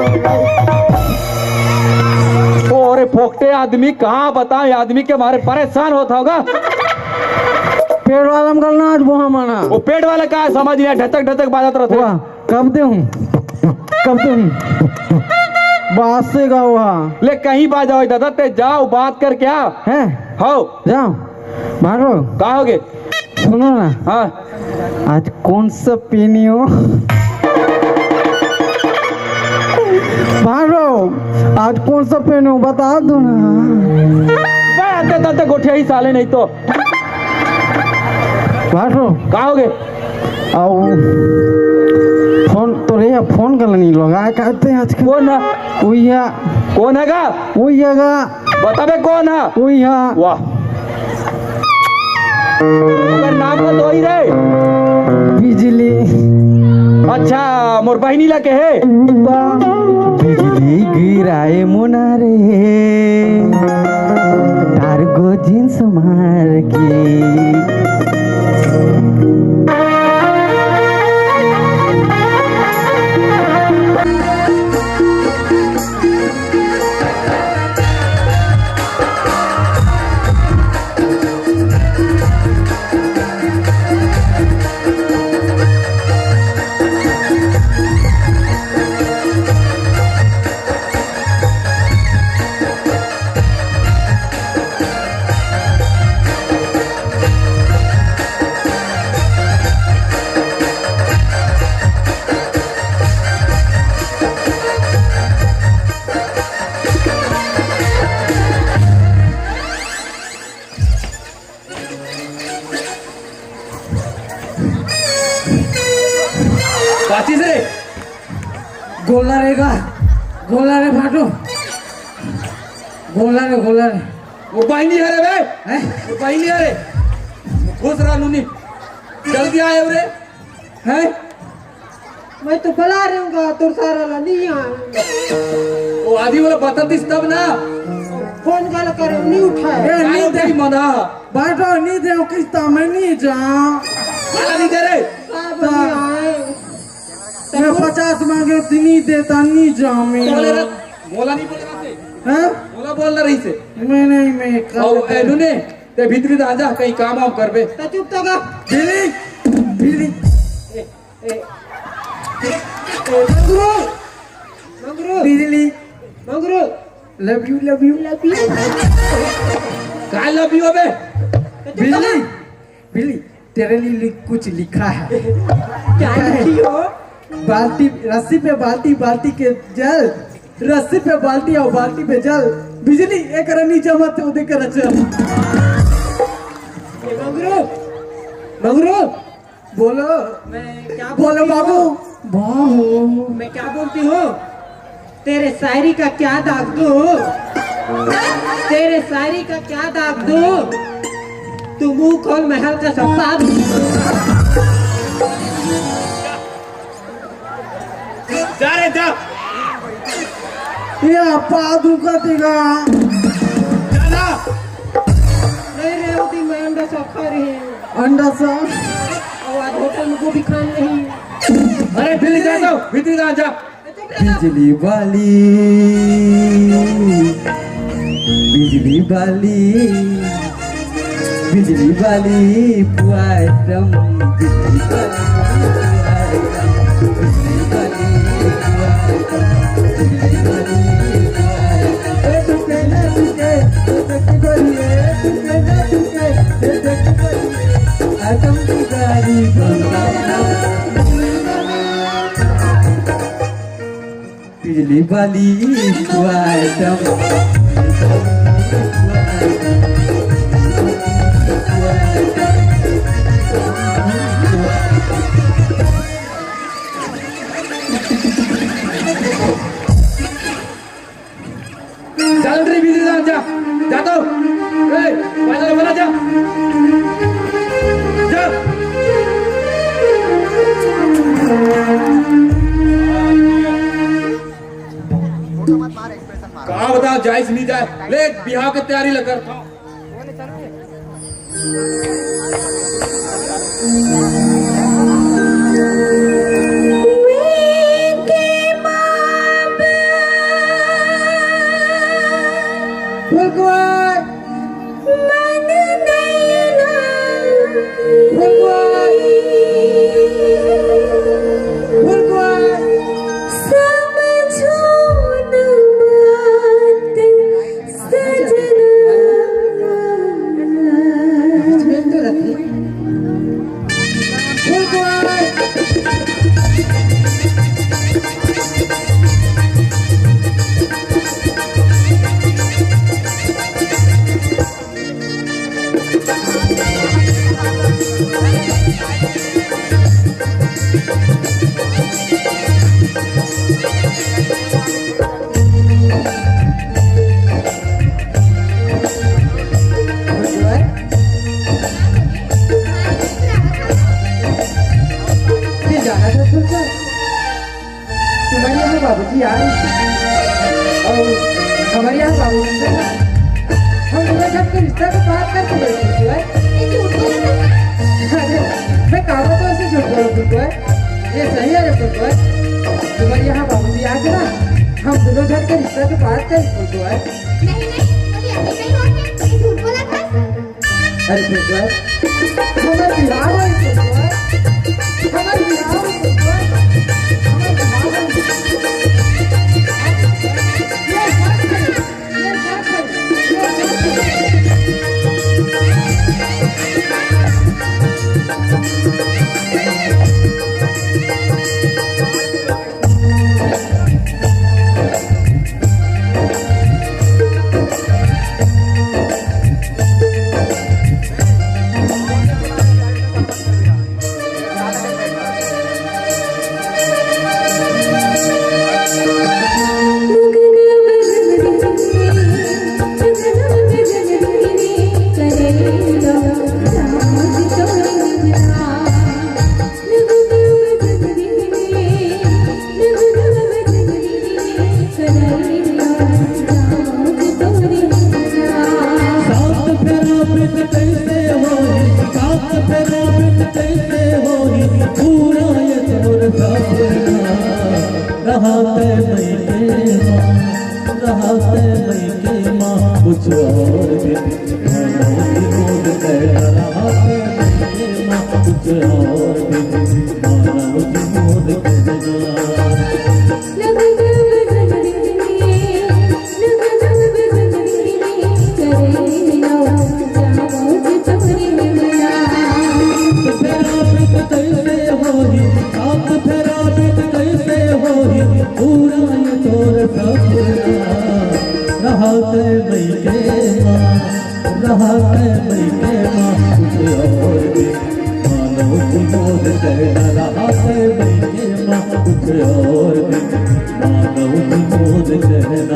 ओ, अरे फोकटे आदमी, कहाँ बताओ, ये आदमी के मारे परेशान होता होगा। पेट वाला में गलना आज बोहा माना। वो पेट वाला का समझ नहीं आया, ढचक ढचक बाजत रहते। वाह, कब दे हूँ, कब दे हूँ। बात से गाओ हा। ले कहीं बाजा होई दादा, ते जाओ बात करके आ। हैं? हो। जाओ। भाटो। का होगे? सुनो ना। हाँ। आज कौन सा पहनी हो? भाटो, आज कौन सा पहनो, बता दो ना। बे, आते, आते गोठिया ही साले नहीं तो। भाटो। का होगे? आओ। फोन तो रे, फोन कर नहीं लगा, कहते हैं आजकल। कौन है? उइया। कौन है गा? उइया गा। बताबे कौन है? उइया। वाह। ओकर नाम का तो ही रे। बिजली। मोर बहिनी ला कहे। बिजली गिराए मोना रे, तार गो जींस मार के। बाची से रे। गोला रे गा, गोला रे फाटो, गोला रे, गोला रे। वो बहिनी हरे बे, हैं? वो बहिनी हरे। खुश रहा नूनी, जल्दी आए रे, हैं? मैं तो बुला रही हूँ गा, तोर सारा ला नहीं आए। वो आदि वाला बतातीस तब ना। फोन काला करे, नहीं उठाए। ए, नहीं दे। मना। बाटो नहीं दे, किस्ता में नहीं जा। काला नहीं दे रे। का बनी आए? मैं पचास मांगे तो नहीं देता, नहीं जा मैं। तो बोले रे, मोला नहीं बोले रहते। हैं? मोला बोल रही से। मैं नहीं, मैं और ए, नूने, ते भीतरी दा जा, कहीं काम वाम करबे। तो चुप तो गा। बिजली, बिजली। ए, ए, ए, मंगरू, मंगरू, बिजली। Mangru. Love you, love you। Love you। का love you बे? तो चुप तो गा। बिजली, बिजली। तेरे लिए लि-, कुछ लिखा है। क्या लिखा है? लिखी हो? बाल्टी, रस्सी पे बाल्टी, बाल्टी के जल, रस्सी पे बाल्टी और बाल्टी पे जल। बिजली, एक रनी जमा तो दे कर चल। ए, मंगरू, मंगरू। बोलो। मैं क्या बोलो बोलती बाबू। हूँ? बाबू। मैं क्या बोलती हूँ? तेरे शायरी का क्या दाग दूँ? तेरे शायरी का क्या दाग दूँ? तू मुंह खोल, महल का सप्पा। जा रे, जा। ये आपा दुखा तेगा। जा ना। नहीं रे, वो दिन मैं अंडा सा खा रही हूँ। अंडा सा? और आज होटल में गोभी खान नहीं। अरे, भीतरी जा तो, भीतरी जा, जा। बिजली वाली, बिजली वाली, बिजली वाली पुआ एकदम, बिजली वाली पुआ एकदम, बिजली वाली पुआ एकदम, बिजली वाली पुआ एकदम। ए, तू कहना तू के, तू देख गोरी, ए, तू कहना तू के, तू देख गोरी, एकदम बिगाड़ी गोरी। बिजली वाली पुआ एकदम। चल रे बिजली दान जा, जा तो। ए, पैदल बना जा। जा। का बता, जाइस नहीं जाए। ले, बिहाव के तैयारी ल करथंव। तुम्हारे यहाँ बाबूजी आए और हमारे यहाँ बाबूजी से हम तुम्हें जब के रिश्ता के बात करके बैठे हुए। ये झूठ बोला था। अरे, मैं कहा तो ऐसे झूठ बोलो, झूठ बोल। ये सही है रे, झूठ बोल। तुम्हारे यहाँ बाबूजी आए थे ना, हम दोनों जन के रिश्ता के बात कर, झूठ बोल। नहीं, नहीं, अभी, अभी नहीं हुआ है, ये झूठ बोला था। अरे, झूठ बोल। हमारे बिहार में झूठ बोल। हमारे बिहार में झूठ बोल। हमारे बिहार में झूठ बोल। ये सच है। सात फेरा बिन कैसे होही, सात फेरा बिन कैसे होही, पूरा ये तोर सपना। रहा तै मइके माँ, रहा तै मइके माँ, कुछ और दिन। मानव की मोर कहना, रहा तै मइके माँ, कुछ और दिन। मानव की मोर कहना। सात फेरा बिन कैसे होही, सात फेरा बिन कैसे होही, पूरा ये तोर सपना। रहा तै मइके माँ, रहा तै मइके माँ, कुछ और दिन। मानव की मोर कहना, रहा तै मइके माँ, कुछ और दिन। मानव की मोर कहना।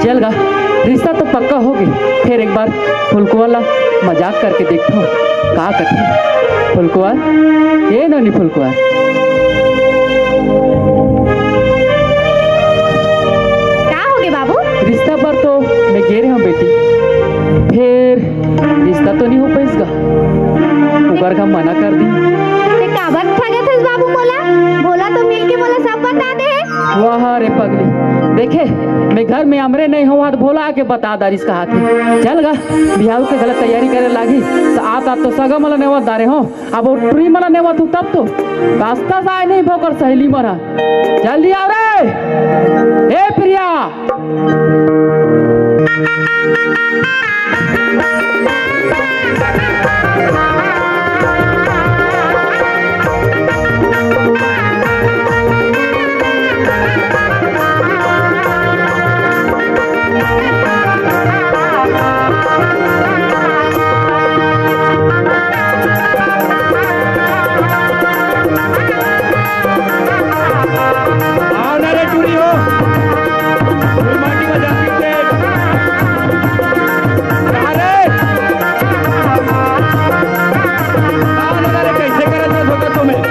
चल गा, रिश्ता तो पक्का हो गे, फेर एक बार फुलकुआ ला मजाक करके देखथों, का कथे फुलकुआ। ए नोनी फुलकुआ, का हो गे बाबू? रिश्ता बर तो मैं गे रहे हूँ बेटी, फेर रिश्ता तो नहीं हो पाइस गा, ओकर घर मना कर दी। ते काबर ठगत हस बाबू मोला? भोला तो मिल के मोला सब बता दे। वाह रे पगली, देखे मैं घर में अमरे नहीं हों, तो भोला आके बता डारिस कहाथे। चल गा, बिहाव के घला तैयारी करे लागी, तो आत आत तो सगा मन ला नेवत डारे हों, अब वो टुरी मन ला नेवत हों तब तो। रास्ता से आए नहीं भोकर सहेली मन। जल्दी आओ रे। ए प्रिया। आओ ना रे टूरी हो। फुल माटी बजा दीजिए। अरे। आओ ना रे, कैसे करत हो धोखा तुम्हें?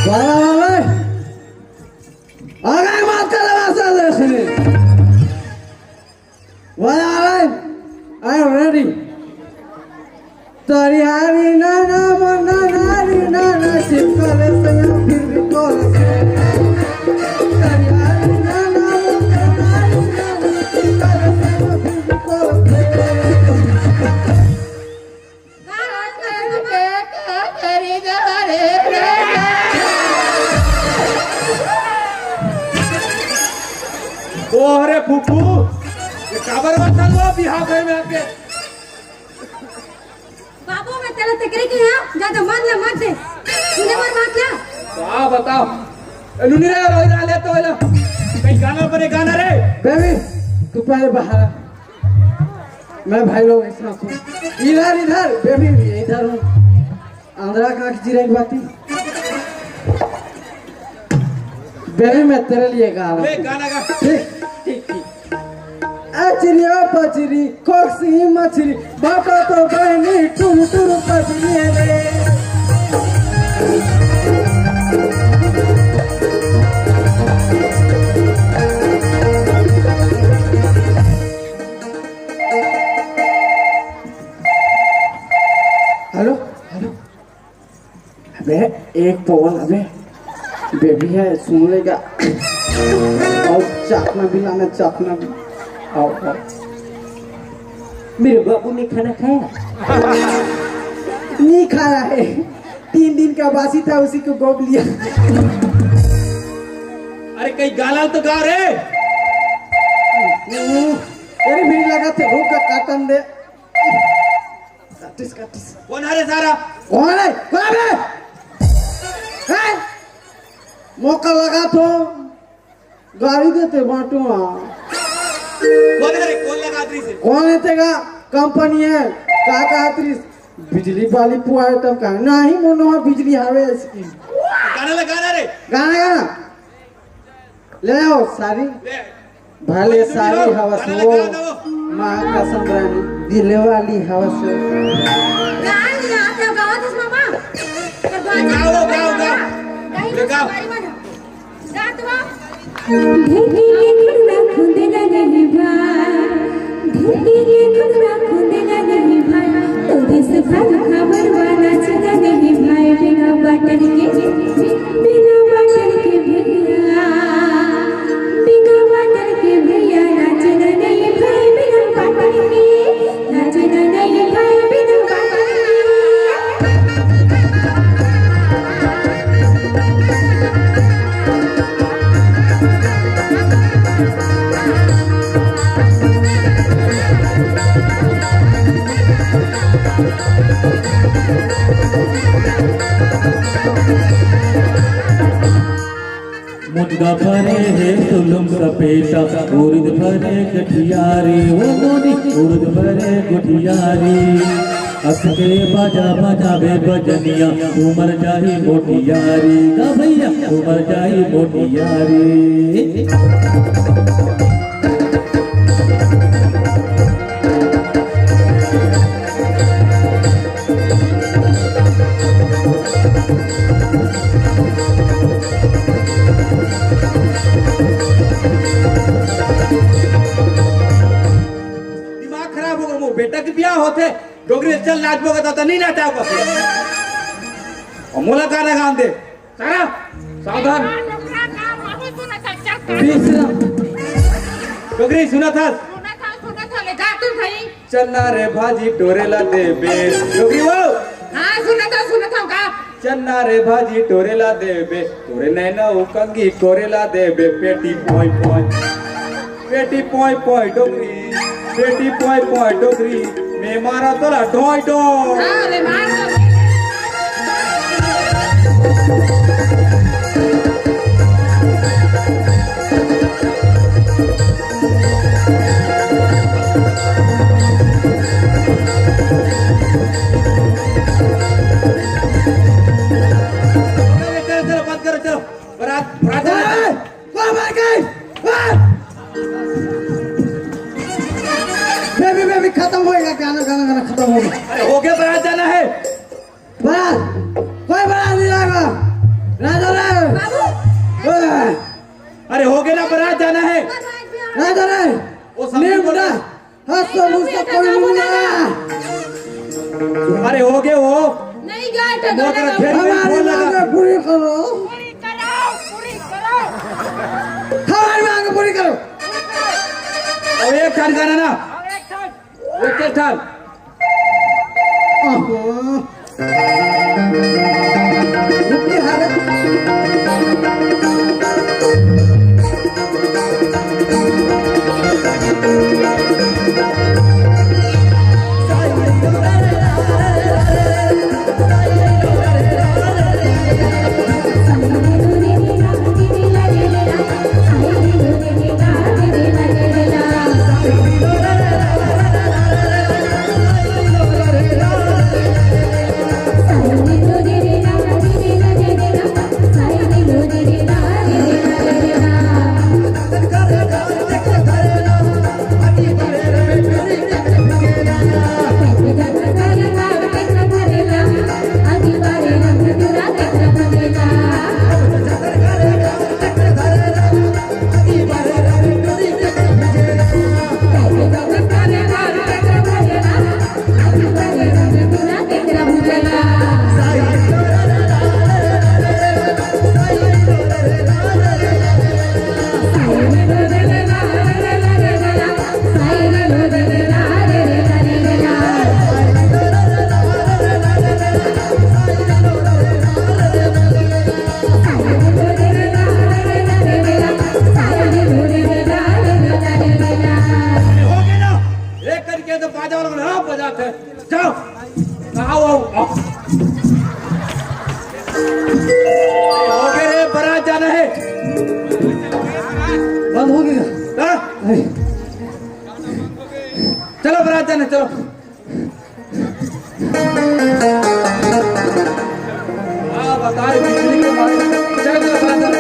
वाला, वाला। अरे मत कर, वाला, वाला, सुनिए। वाला, वाला। I am ready. तरियारी ना ना मन्ना नारी ना ना, चिपकले से फिर भी कोरस। तरियारी ना ना मन्ना नारी ना ना, चिपकले से फिर भी कोरस। ओ हरे फूफू, ये काबर बरसात हुआ बिहाव घर में आके? बाबू, मैं तेला तेकरे के यहाँ ज्यादा मत ले, मत दे। सुने बर मत ले। वाह, बताओ। ए, नुनी रे, रोई रहा ले तो एला। कहीं गाना बने, गाना रे। बेबी, तू पहले बाहर आ। मैं भाई लोग ऐसा हूँ। इधर, इधर, बेबी भी इधर हूँ। आंध्रा का चिरई बाती। बेबी, मैं तेरे लिए गा रहा हूँ। ले, गाना गा। ठीक, ठीक, ठीक। अचरी ओ पचरी, खोकसी मछरी, बापा तो बहनी, टुरु टुरु पचरी रे। Hello, hello. अबे, एक पवन, अबे, बेबी है, सुन लेगा। और चखना भी लाना, चखना भी। आओ, आओ। मेरे बाबू ने खाना खाया? नहीं खाया है, तीन दिन का बासी था, उसी को गोद लिया। अरे, कहीं गाला तो गा रे। हम्म, तेरी भी लगा थे भूख का काटन दे। काटिस, काटिस। कौन है रे सारा? कौन है? कौन है? हैं? मौका लगा तो गाड़ी देते बांटू। कौन है रे? कौन लगा दी से? कौन है तेरा? कंपनी है, का कहा त्रिस? बिजली वाली पुआ है, तब कहा नहीं, मोनो बिजली हावे इसकी। गाना लगा ना रे। गाना, गाना। ले आओ सारी। ले। भले सारी हवस हो, माँ कसम रानी, दिल वाली हवस हो। गाओ, गाओ, गाओ, गाओ, गाओ। गाओ, गाओ। धरती के खुदरा खुदेला नहीं भाई, धरती के खुदरा खुदेला नहीं भाई, तोरे से भाई खबर वाला चला नहीं भाई, बिना बटन के, बिना बटन के भैया, बिना बटन के भैया, नाचना नहीं भाई, बिना बटन के, नाचना नहीं भाई, बिना बटन के। मुंडा भरे हे तुलुम सपेटा, उर्द भरे गठियारी, ओ मोनी उर्द भरे गठियारी। अस के बाजा बजाबे बजनिया, उमर जाही मोटियारी। का भैया, उमर जाही मोटियारी। दिमाग खराब हो गया, वो बेटा के बियाह होथे, डोकरी चल नाचबो का, त नहीं नाचा को। अउ मोला गाना गान दे। सारा सावधान। तीसरा। डोकरी सुनत हस? सुनत हंव, सुनत हंव, ले गा तो सही। चना रे भाजी टोरे ला देबे। डोकरी वो। हाँ, सुनत हंव, सुनत हंव का? चना रे भाजी टोरे ला देबे, टोरे नैना उकंगी कोरे ला देबे, पेटी पोय पोय। पेटी पोय पोय डोकरी, पेटी पोय पोय डोकरी, मैं मारा तोला ढोय ढोय। हाँ, ले मार दो। चलो, चलो, बंद करो, चलो। बारात, बारात जाना है। ए, बाबा के, ए! बेबी, बेबी, खत्म होएगा, गाना, गाना, गाना खत्म होएगा। अरे, हो गया, बारात जाना है। बारात, कोई बारात नहीं लाएगा। राजा रे। बाबू। ए! अरे, हो गया ना, बारात जाना है। राजा रे। वो सब नहीं बोला। हंस तो मुझसे कोई नहीं बोला। अरे हो गए हो। नहीं गए तो मोर करा घेर में हमारी फोन लगा। मांगे पूरी करो। पूरी करो, पूरी करो। हमारी मांगे पूरी करो। अब एक ठन गाना ना। और एक ठन। एक एक ठन। आहा। हो गया ना? एक करके तो बाजा वाला बना, बजाते हैं। जाओ। आओ, आओ, आओ। हो गया रे, बारात जाना है। बंद हो गया। हाँ? नहीं। चलो, बारात जाना, चलो। हाँ, बताए बिजली के बारे में। चल, चल, बारात जाना।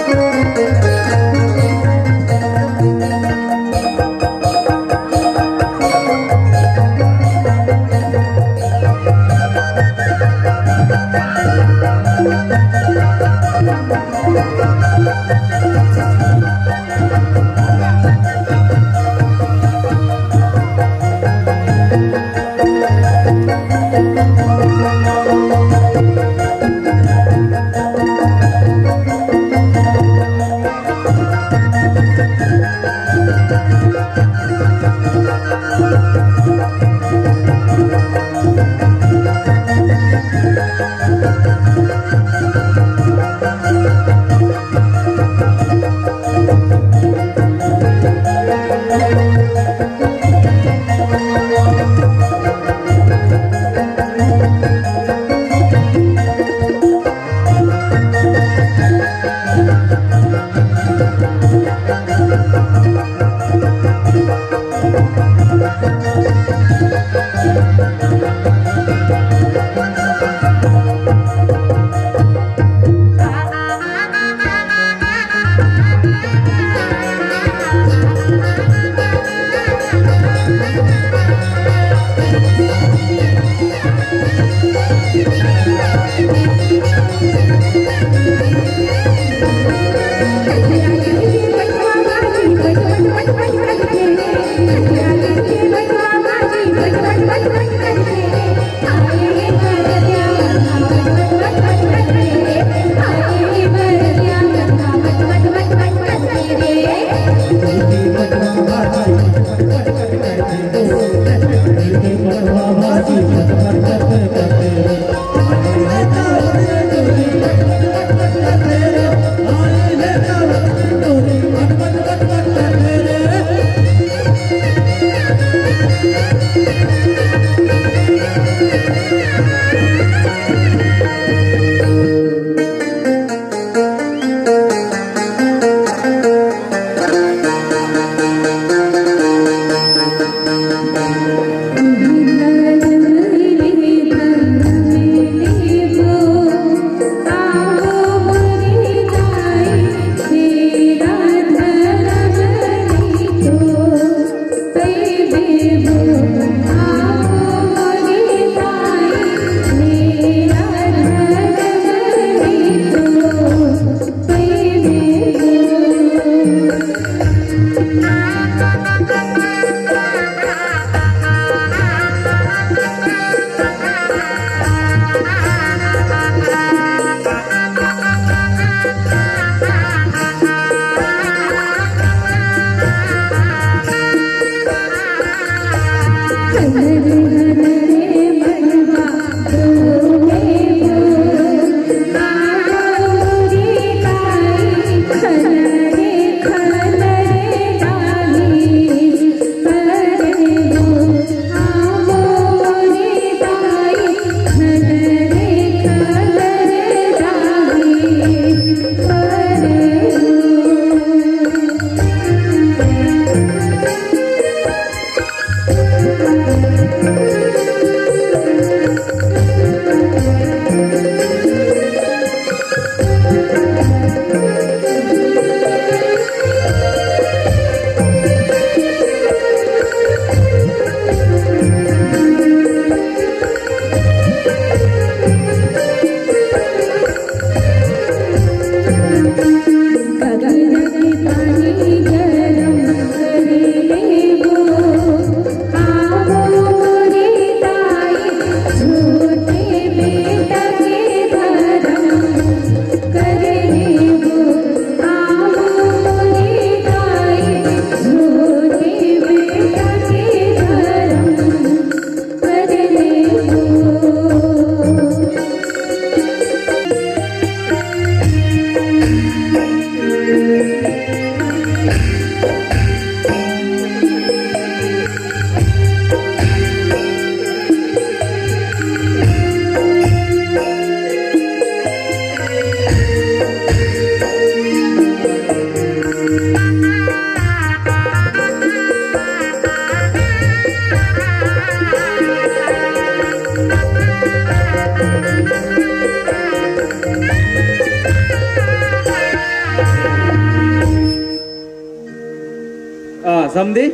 समधी,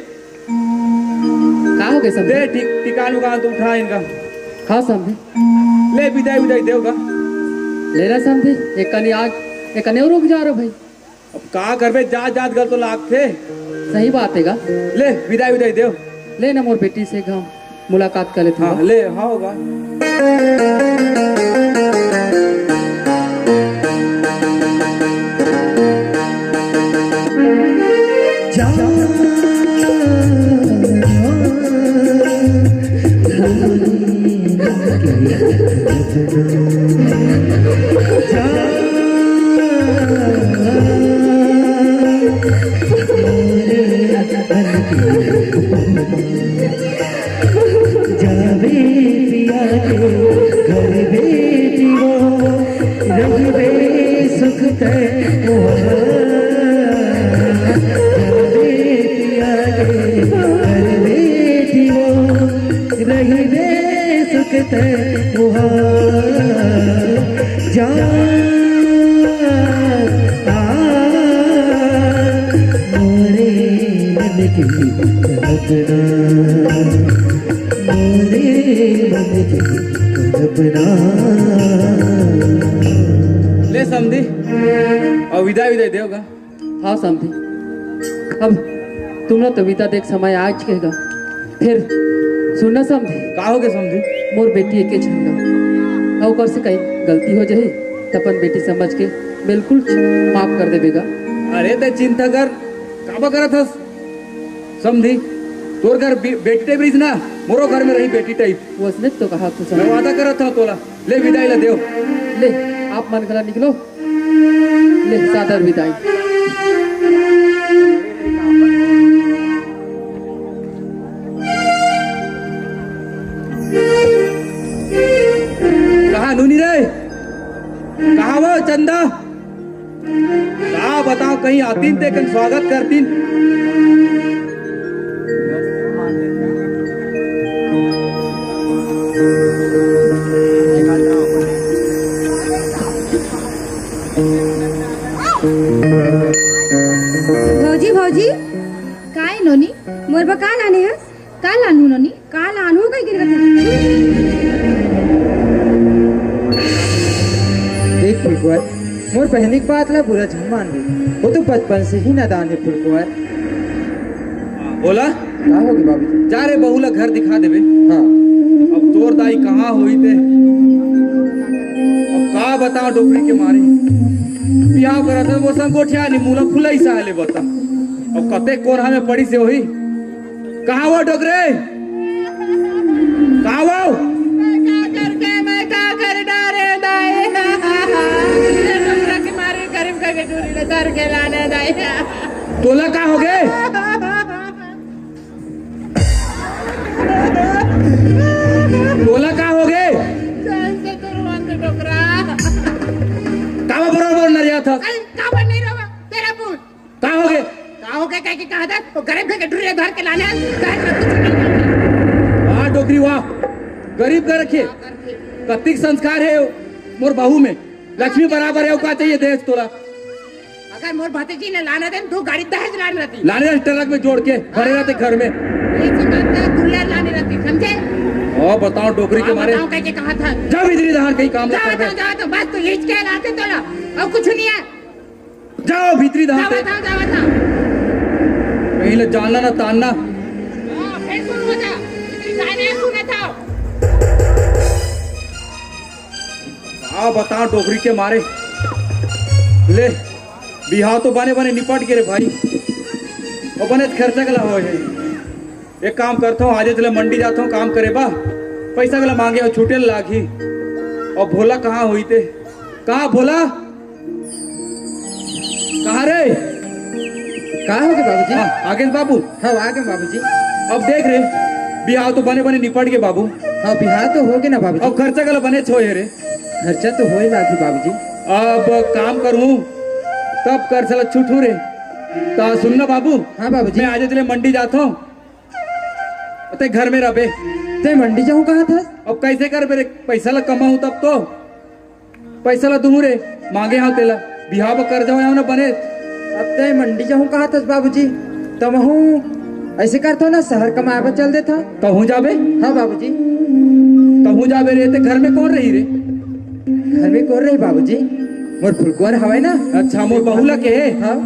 का हो गए समधी? दे टिकान उकान तो उठा इनका। हाँ समधी। ले विदाई विदाई देव का। ले ना समधी, एक कनी आग, एक कनी और रुक जा रहे भाई। अब का करबे, जात जात गल तो लागथे। सही बात है गा। ले विदाई विदाई देव। ले ना मोर बेटी से एक घाव मुलाकात कर लेते हाँ, हैं। ले हाँ होगा। जावे पिया के घर बेटी वो, रहिबे सुख तय मुहा। जावे पिया के घर बेटी वो, रहिबे सुख तय मुहा। जा आ, मोरे मन की कल्पना, मोरे मन की कल्पना। ले समधी, अउ विदाई विदाई देव गा। हाँ समधी, अब तुमला तो विदा देख समय आ चुके गा। फिर सुनना समधी। का हो गे समधी? मोर बेटी एके झन गा, अउ ओकर से कहीं गलती हो जाही त अपन बेटी समझ के बिल्कुल माफ कर देबे गा। अरे ते चिंता कर, काबा करत हस समधी? तोर घर बे-, बेटी टाइप रहिस ना, मोरो घर में रही बेटी टाइप। वसने तो कहा तू मैं समधी। वादा करत हूँ तोला, ले विदाई ला देव। ले आप मन घला निकलो। ले, सादर विदाई। कहाँ नूनी रे? कहाँ वो चंदा? का बताओ, कहीं आतीन ते कन स्वागत करतीन। भौजी, भौजी, काय नोनी, मोर बर का लाने हस? का लानू नोनी, का लानू कहि गिर गथे। देख फुलकुआर, मोर बहनी के बात ला बुरा झन मानबे, वो तो बचपन से ही नादान है फुलकुआर। बोला? का होगे बाबूजी? जा रे, बहू ला घर दिखा देबे। हाँ। अब तोर दाई कहाँ होही ते? अब का बताओ डोकरी के मारे। बिहाव करत हे, वो संग गोठिया नी मुला फुलाई साले बता। अब कते कोरहा में पड़ी से होही। कहाँ वो डोकरे? कहाँ वो? मैं का करके, मैं का कर डारे दाई? ये डोकरा के मारे गरीब का के डोरी ले धर के लाने दाई। तोला का होगे? तोला का होगे? चैन से तो रोवन दे डोकरा। काबर बरोबर नरिया था? अरे, काबर नहीं रोवा? तेरा पूत। का होगे? का होगे कह के कहा था? वो गरीब घर के डुरिया धर के लाने, कह के कुछ नहीं करना। वाह डोकरी वाह, गरीब घर के कतिक संस्कार है मोर बहू में। लक्ष्मी बराबर है, का चाहिए दहेज तोला? अगर मोर भतीजी ने लाना दे, दो गाड़ी दहेज लाने रहती। लाने रहती ट्रक में जोड़ के, भरे रहते घर में। ऐसी बात है, गुल्लर लाने रहती, समझे? ओ, बताओ, डोकरी के हाँ, मारे। बताओ, कह के कहा था। जा भीतरी धार कहीं काम ना जाओ, कर दे। जाओ, जाओ, तो बस तो यही कह रहा थे तोला, और कुछ नहीं है। जाओ भीतरी धार जाओ, पे। बताओ, जाओ, बताओ। कहीं ले जानना ना तानना। हाँ, फिर सुन हो जा। इतनी गाने सुने था। का बताओ डोकरी के मारे। ले, बिहाव तो बने बने निपट गे रे भाई, अउ बने खर्चा घला होए हे। एक काम करथव, आजे चले मंडी जाथव काम करे बा, पैसा घला मांगे हव, छूटे ल लागही। अउ भोला कहाँ होही ते? कहाँ भोला? कहाँ रे? का होगे बाबूजी? हाँ, आगे बाबू। हाँ, आगे बाबूजी। अब देख रे, बिहाव तो बने बने निपट गे बाबू। हाँ, बिहाव तो होगे ना बाबूजी। अब खर्चा घला बनेच होए हे रे। खर्चा तो होए लागही बाबूजी। अब काम करूँ, तब खर्चा ला छुटहूँ रे। त सुन ना बाबू। हाँ बाबूजी। मैं आजे चले मंडी जाथव, ते घर में रहबे। ते मंडी जाहूँ कहा था? अब कैसे करबे रे, पैसा ला कमाहूँ तब तो। पैसा ला दूहूँ रे, मांगे हव तेला, बिहाव बर करजा होय हव ना बने। अब ते मंडी जाहूँ कहा था बाबूजी, त महूँ अइसे करथों ना, सहर कमाए बर चल देथों। तहूँ जाबे? हाँ बाबूजी। तहूँ जाबे रे, ते घर में कोन रही रे? घर में कोन रही बाबूजी? मोर फुलकुँवर हवय ना। अच्छा, मोर बहू ला कहे? हाँ।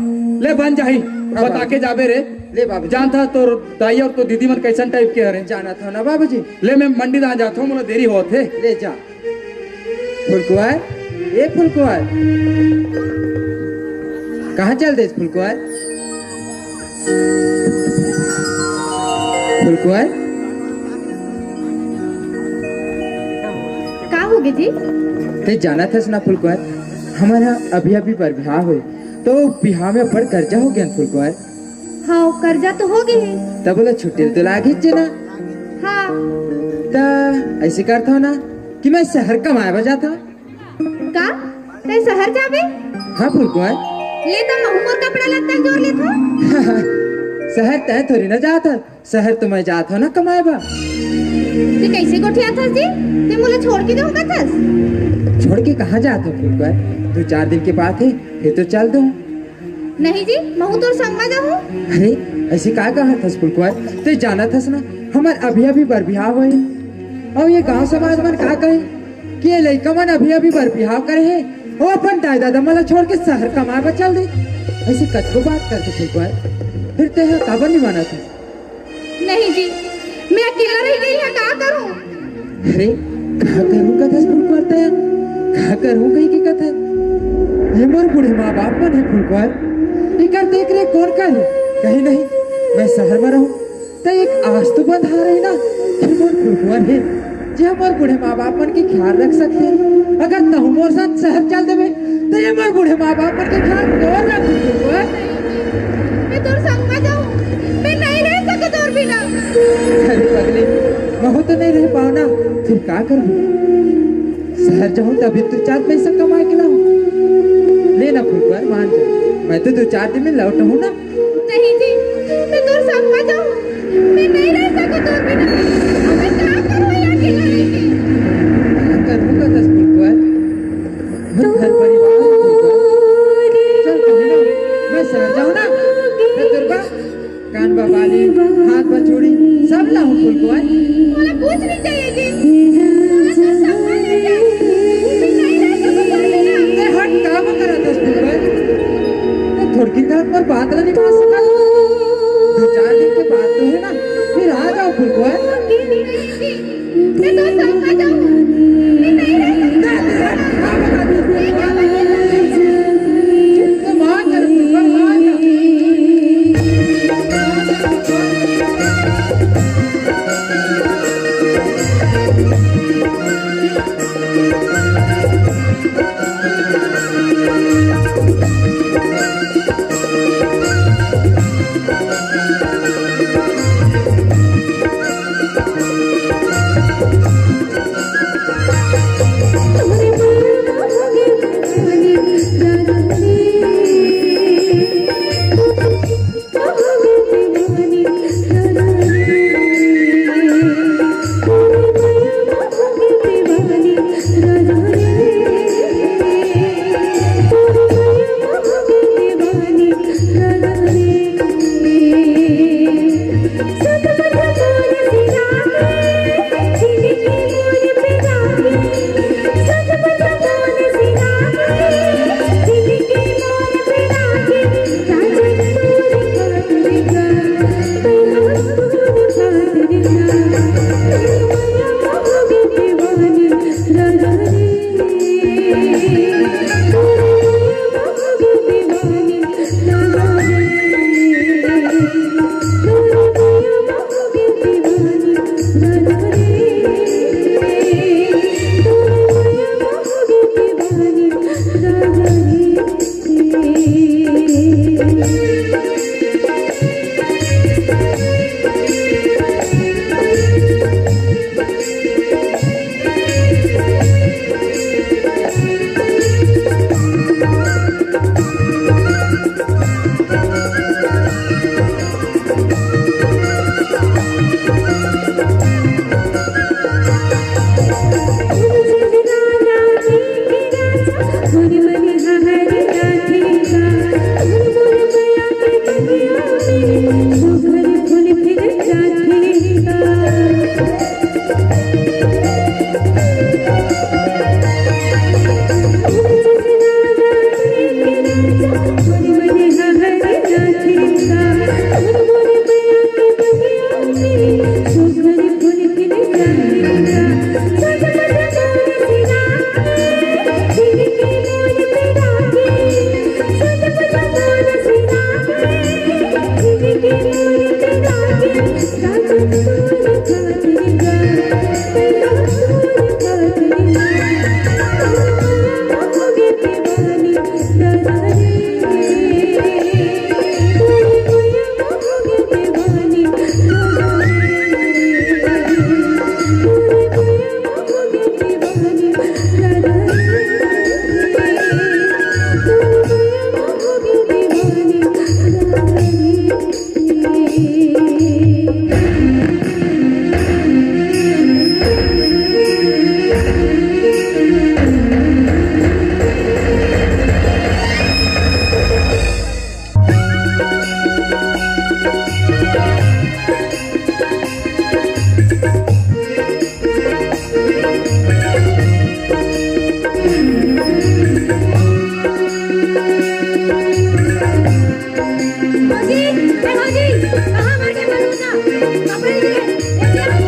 ले बन जाही, हाँ बता बाबूजी। के जाबे रे। ले बाबूजी। जानथस तोर दाई अउ तोर दीदी मन कइसन type के हरे? जानथों ना बाबूजी। ले मैं मंडी दान जाथों, मोला देरी होत हे। ले जा। फुलकुँवर, ए फुलकुँवर, कहाँ चल देस फुलकुँवर? फुलकुँवर, का होगे जी? ते जानथस ना फुलकुँवर, हमर अभी-अभी बर बिहाव होय, त बिहाव में बड़ करजा होगे न फुलकुँवर। हाँ, करजा तो होगे हे। त बोला छुट्टी तो लागेच हे ना। हाँ। त अइसे करथों ना कि मैं सहर कमाए बर जाथों। का? तैं सहर जाबे? हाँ फुलकुँवर। ले त महूँ मोर कपड़ा लत्ता जोर लेथों। सहर तैं थोरी ना जाथस, सहर तो मैं जाथों ना कमाए बर। ते कइसे गोठियाथस जी? ते मोला छोड़ के जाहूँ कथस? छोड़ के कहाँ जाथों फुलकुँवर? दू चार दिन के बात हे, फिर तो चल दूँ। नहीं जी, महूँ तोर संग मा जाहूँ। अरे, अइसे का कहथस फुलकुँवर? ते जानथस ना, हमर अभी-अभी बर बिहाव होय। अउ ये गाँव समाज मन का कही कि ये लइका मन अभी-अभी बर बिहाव करे हे, अउ अपन दाई-ददा मन ला छोड़ के सहर कमाए बर चल दे। अइसे कतको बात करथे फुलकुँवर, फिर ते ह काबर नइ मानत हस? नहीं जी, मैं अकेला रह गई हूँ, का करूँ? अरे, का करूँ कथस फुलकुँवर तैं? का करूँ कहि के कथस? ये मोर बूढ़े माँ बाप मन हे फुलकुँवर, एकर देख रेख कोन करही? कहीं नहीं, मैं सहर में रहूँ त एक आस तो बंधा रही ना कि मोर फुलकुँवर हे, जे मोर बूढ़े माँ बाप मन के ख्याल रख सकथे। अगर तहूँ मोर साथ सहर चल देबे त ये मोर बूढ़े माँ बाप मन के ख्याल कोन रखही फुलकुँवर? मैं तोर संग मा जाहूँ, मैं नहीं रह सकत तोर बिना। अरे पगली, महूँ तो नहीं रह पाँव ना, फिर का करबो? सहर जाहूँ तभी दू चार पैसा कमाए के लाहूँ। ले ना फुलकुँवर, मान जा, मैं तो दू चार दिन में लौट आहूँ ना। नहीं जी, मैं तोर संग मा जाहूँ, मैं नहीं रह सकत तोर बिना। अब मैं का करूँ यहाँ अकेला रह के? का करहूँ कथस फुलकुँवर? मैं घर परिवार हे फुलकुँवर। चल कहीं ना, मैं सहर जाहूँ ना, मैं तोर बर कान मा बाली, हाथ मा चूड़ी, सब लाहूँ फुलकुँवर। मोला कुछ नहीं चाहिए जी। मोला तो सब कुछ चाहिए। मैं नहीं रह सकत तोर बिना। ए, हट, का करथस फुलकुँवर? ए, थोड़की देर मोर बात ला नहीं मान सकत? दू चार दिन के बात तो हे ना, फिर आ जाहूँ फुलकुँवर। मैं तो संग मा जाहूँ। मैं नहीं रह सकत। भौजी, ए भौजी, कहाँ मर के मरूँ ना? कपड़े ले, लेके आओ।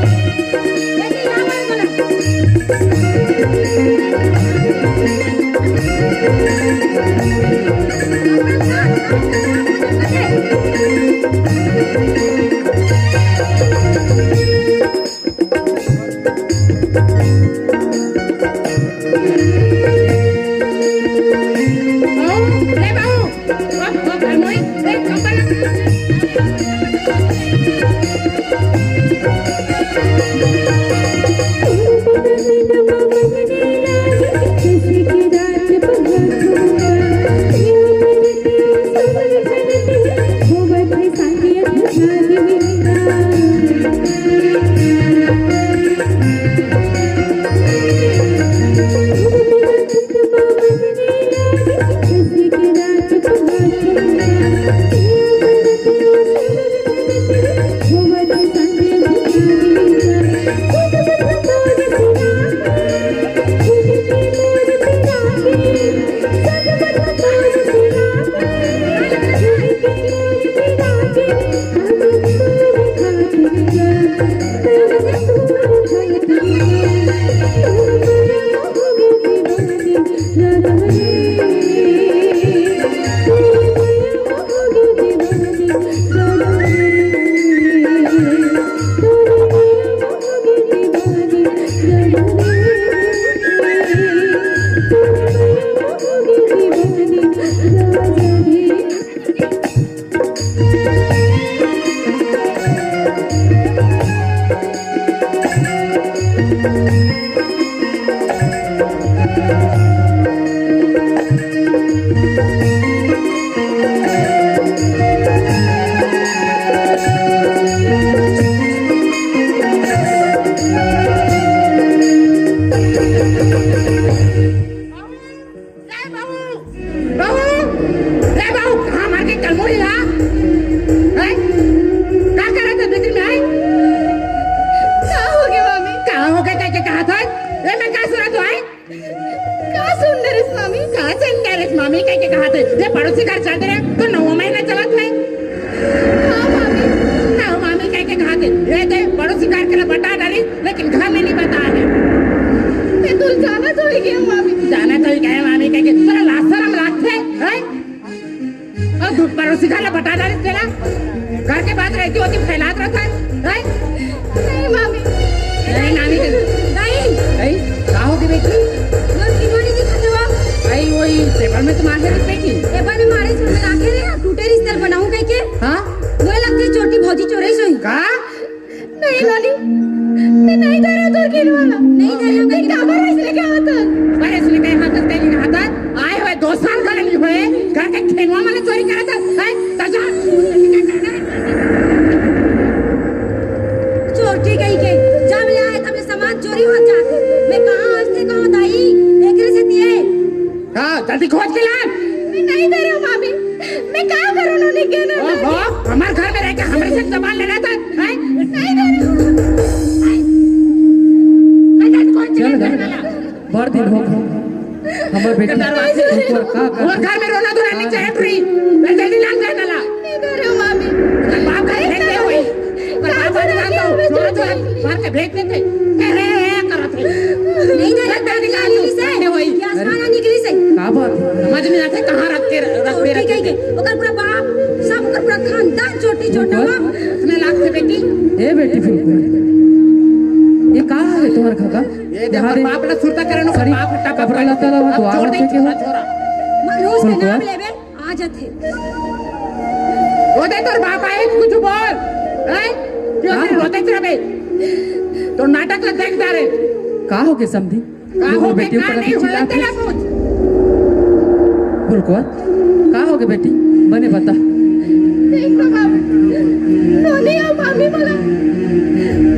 लेके यहाँ मर गला। ए बाबू, बाबू, ए बाबू, कहाँ मर के कलमुड़ी ला? हैं? का करत हे भीतरी में, हैं? का हो गे मामी? का हो गे कहिके कहत हे? ए मैं का सुनत हों, हैं? का सुन डरेस मामी? का सुन डरेस मामी कहिके कहत हे? ये पड़ोसी घर चल दे रहे, तो नौवाँ महीना चलत हे। हाँ मामी। हाँ मामी कहिके कहत हे। ये दे पड़ोसी घर के ला बता डारी, लेकिन घर में नहीं बता हे। मैं तो जाना तो ही गया मामी। जाना तो ही गया मामी कहिके। तोला लाज शरम लागथे, हैं? अउ दूसर पड़ोसी घर ला बता डारी तेला। घर के बात रहती होती फैलात रहत हे, हैं? नहीं मामी। नहीं नानी के। नहीं। नहीं, का हो गे बेटी? मोर किनवा नहीं दिखत हे। नहीं, वही टेबल में तो मारे रहिस बेटी। टेबल में मारे, सुन में लागे रे, टूटे रिश्ते बनाऊं कहिके। हाँ? मोला लगथे चोटी भौजी चोरइस होही। का? नहीं नानी, मैं नहीं धरे तोर किनवा ला। नहीं धरे हो, मैं काबर अइसने कहत हस? अरे अइसने कहत हस, कहीं नहीं कहत हस। आए हुए दो साल घलो नहीं होए, घर के खेनवा मन ला चोरी करत हस, हैं? सजा। चोटी कहिके, जब ले आए तब ले सामान चोरी होत जात हे। मैं कहाँ अइसने कहूँ दाई, एकरे सेती ए। हाँ, जल्दी खोज के ला। मैं नहीं धरे हों मामी, मैं का करूँ नोनी के ना। ओहो, हमर घर में रहिके हमरे से जबान लड़ात हस, हैं? नहीं धरे हों। हैं? मैं जल्दी खोज के चल, ला। चल। बड़ दिन हो गे। हमर बेटी ऊपर का, का हमर घर में रोना धोना नहीं बेटी कहिके, ओकर पूरा बाप, सब ओकर पूरा खानदान चोटी चोटा। फुलकुआ? बाप। इसमें लाग थे बेटी। ए बेटी फुलकुआ, ये का है तुम्हार घर का? ये देखो, यहाँ रे बाप ला सुरता करे नो, सड़ी बाप हट्टा कपड़ा बाप लत्ता ला, अब तो छोड़ आगे दे, के हो। छोरा, छोरा। मनहूस के फुलकुआ? नाम लेबे, आ जाथे। वो दे तोर बाप आए, कुछ बोल। हैं? क्यों हाँ। नहीं रोते तेरा बे? तो नाटक ला देख जा रहे। का हो के समधी? का तू हो के बेटी का ऊपर नहीं चिल्ला होना के तेरा कुछ? फुलकुआ, का हो के बेटी? बने बता। देख तो बाबू, नोनी अउ मामी बोला,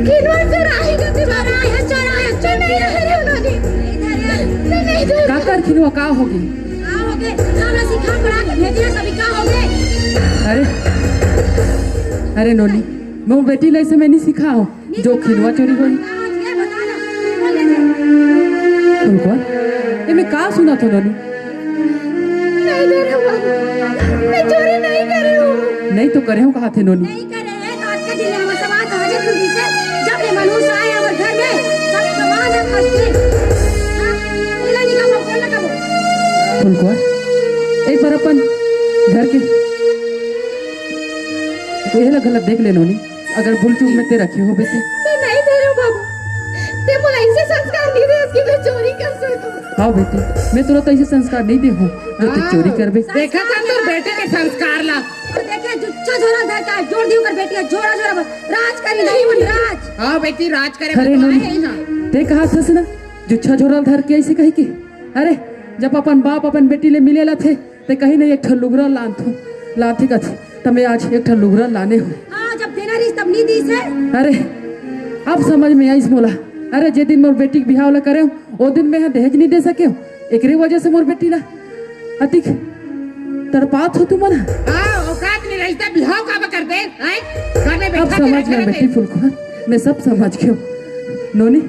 किनवा चोराही के दीवाना है, चोराही, चोराही है नोनी। नहीं, नहीं, नहीं, का कर खिनवा का होगे? का होगे? का ना सिखा पढ़ा के भेजे सभी का होगे? अरे, अरे नोनी, मैं वो बेटी ला ऐसे मैं नहीं सिखाओ। जो खिनवा चोरी होही। फुलकुआ, एमे का सुनत हो नोनी? नहीं दे रहे हो बाबू, मैं चोरी नहीं करे हूँ। नहीं तो करे हूँ कहा थे नोनी। नहीं करे है तो आज के दिन हम सब आज हाजिर खुदी से जब ये मनहूस आए हमर घर में, सब सामान है फंसती। हाँ, इला निकाल, खोल ना कबो। फुलकुआ, एक बार अपन घर के एला गलत देख ले नोनी। अगर भूल चूक में ते रखे हो बेटी। मैं नहीं दे रहा हूँ बाबू। ते मोला ऐसे संस्कार नहीं दे कि मैं चोरी कर सकूँ। हाँ बेटी, मैं तुरंत ऐसे संस्कार नहीं दे हूँ जो ते चोरी करबे। देखा था तोर बेटे के संस्कार ला। और देखे जुच्छा झोरा धर के जोर दियो कर बेटी झोरा झोरा राज करी नहीं मन राज। हाँ बेटी, राज करे अरे तो नोनी, आए हैं। ते कहा थस ना जुच्छा झोरा धर के ऐसे कही के। अरे जब अपन बाप अपन बेटी ले मिले ला थे ते कहीं नहीं एक ठो लुगरा लानथो, लानथे कथे, त मैं आज एक ठो लुगरा लाने हूँ। हाँ, जब देना रही तब नहीं दी से। अरे, अब समझ में आइस मोला। अरे, जे दिन मोर बेटी के बिहाव ला करे हूँ, ओ दिन मैं यहाँ दहेज नहीं दे सके हूँ। एकरे वजह से मोर बेटी ला अतिक तड़पात हो तुमन। हाँ, औकात नहीं रही त बिहाव काबर कर दे, हैं? घर में अब बैठा समझ में बेटी फुलकुआ, मैं सब समझ गयो। नोनी,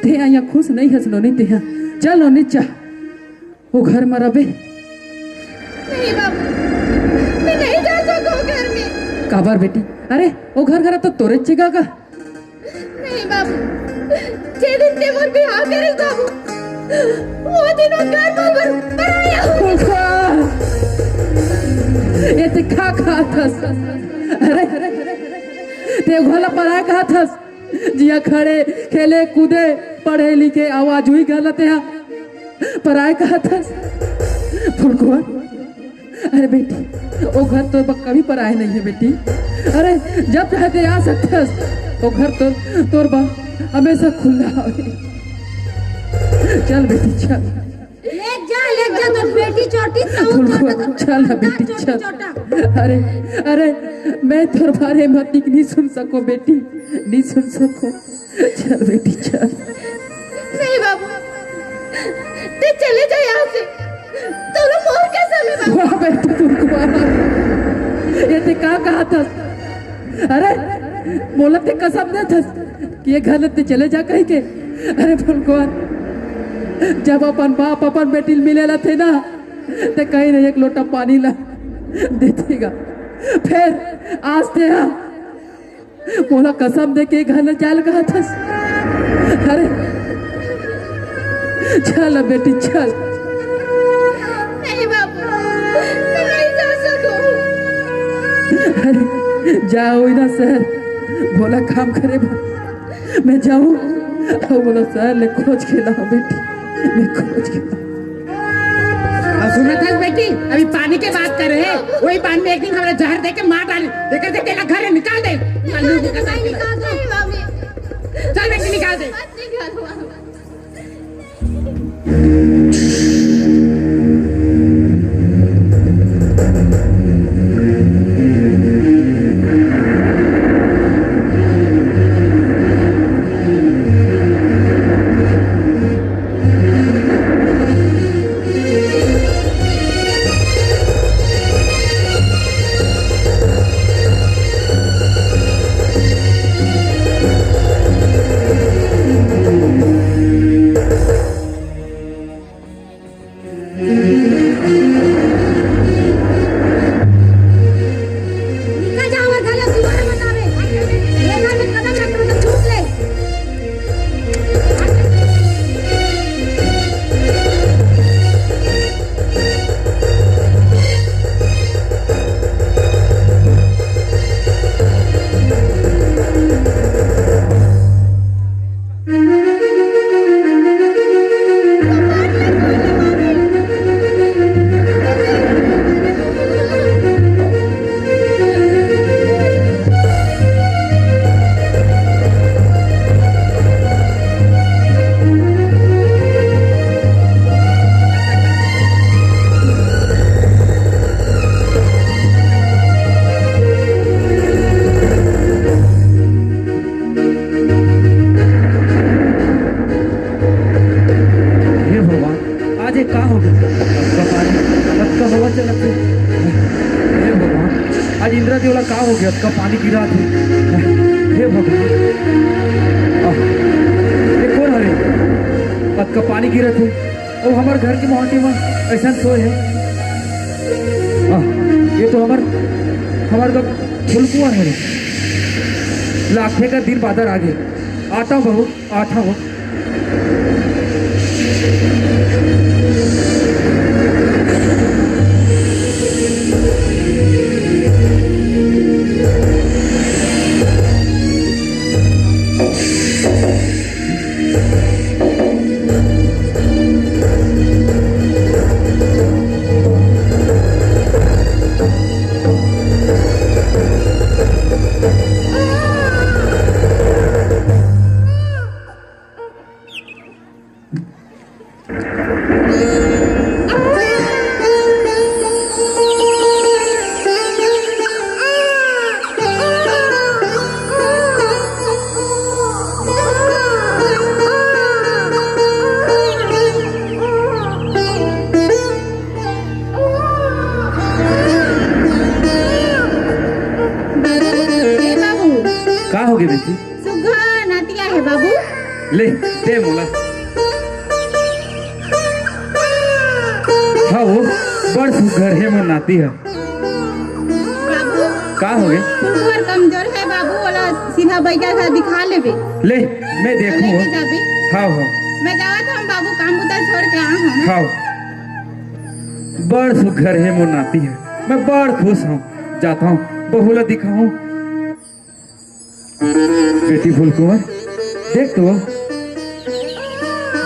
ते यहाँ खुश नहीं हस नोनी, ते यहाँ चल नोनी, चल। वो घर में रबे। नहीं बाबू, मैं नहीं जा सकूँ घर में। काबर बेटी? अरे, वो घर घर तो तोरे चेगा का? नहीं बाबू, जे दिन ते मोर बिहाव करे बाबू, वो दिन वो घर में बर-, पराया हो। फुलकुआ! ये ते का कहा थस? अरे, ते घोला पराया कहा थस? जिया खड़े, खेले, कूदे, पढ़े, लिखे, आवाज हुई गलत है। पराए कहा थस? फुलकुआ, अरे बेटी, वो घर तोर बर कभी पराए नहीं है बेटी। अरे जब चाहे ते आ सकथस, वो घर तोर, तोर बर हमेशा खुला हवे। चल बेटी, चल। ले जा, ले जा, तोर बेटी चोटी, तोर फुलकुआ, चोटा, तोर चल ना बेटी, चोटी, चल। चोटा। अरे, अरे, मैं तोर बारे में अधिक नहीं सुन सको बेटी, नहीं सुन सको। चल बेटी, चल। नहीं बाबू, ते चले जा यहाँ से। तोला मोर कसम है बाबू। वाह बेटी, फुलकुआ। ये ते का कहा थस? अरे, मोला ते कसम दे थस कि ये घर ले ते चले जा कही के। अरे फुलकुआ, जब अपन बाप अपन बेटी ल मिले ला थे ना, ते कहीं नहीं एक लोटा पानी ला देतेगा। फिर आज ते हा मोला कसम दे के घर ले जाए लगा थस। अरे, चल बेटी, चल। नहीं बाबू, मैं नहीं जा सकूं। अरे, जाओ ना शहर, मोला काम करे बर। मैं जाऊं, अउ मोला शहर ले खोज के लाओ बेटी, मैं खोज के लाओ। अउ सुनत हस बेटी, अभी पानी के बात करे हे, वही पानी में एक दिन हमरा जहर दे के मार डाली। देखे थे तेला घर निकाल दे। निकाल दे, निकाल दे। चल बेटी निकाल दे। हे भगवान, आज इंदिरा देवी ला का हो गे? अतका पानी गिरत हे। हे भगवान, आह, ये कोन हरे? अतका पानी गिरत हे। अउ हमर घर के मोहाटी म अइसन सोय हे। आह, ये तो हमर, हमर तो फुलकुंवर हरे। लागथे का दिन बादर आगे। आता हूँ बहू, आता हूँ। ए बाबू, का होगे बेटी? सुग्घर नाती आए हे बाबू। ले, दे मोला। हाँ वो, बड़ सुग्घर हे मोर नाती ह। बाबू, का होगे? सुग्घर कमजोर हे बाबू, ओला सीधा बइठा था दिखा लेबे। ले, मैं देखूँ। लेके जाबे। हाँ, हाँ। मैं जावत हूँ बाबू, काम बुता छोड़ के आ हूँ। हाँ। बड़ सुग्घर हे मोर नाती ह, मैं बड़ खुश हूँ। जाता हूँ, बहू ला दिखाहूँ। बेटी फूलकुंवर, देख तो,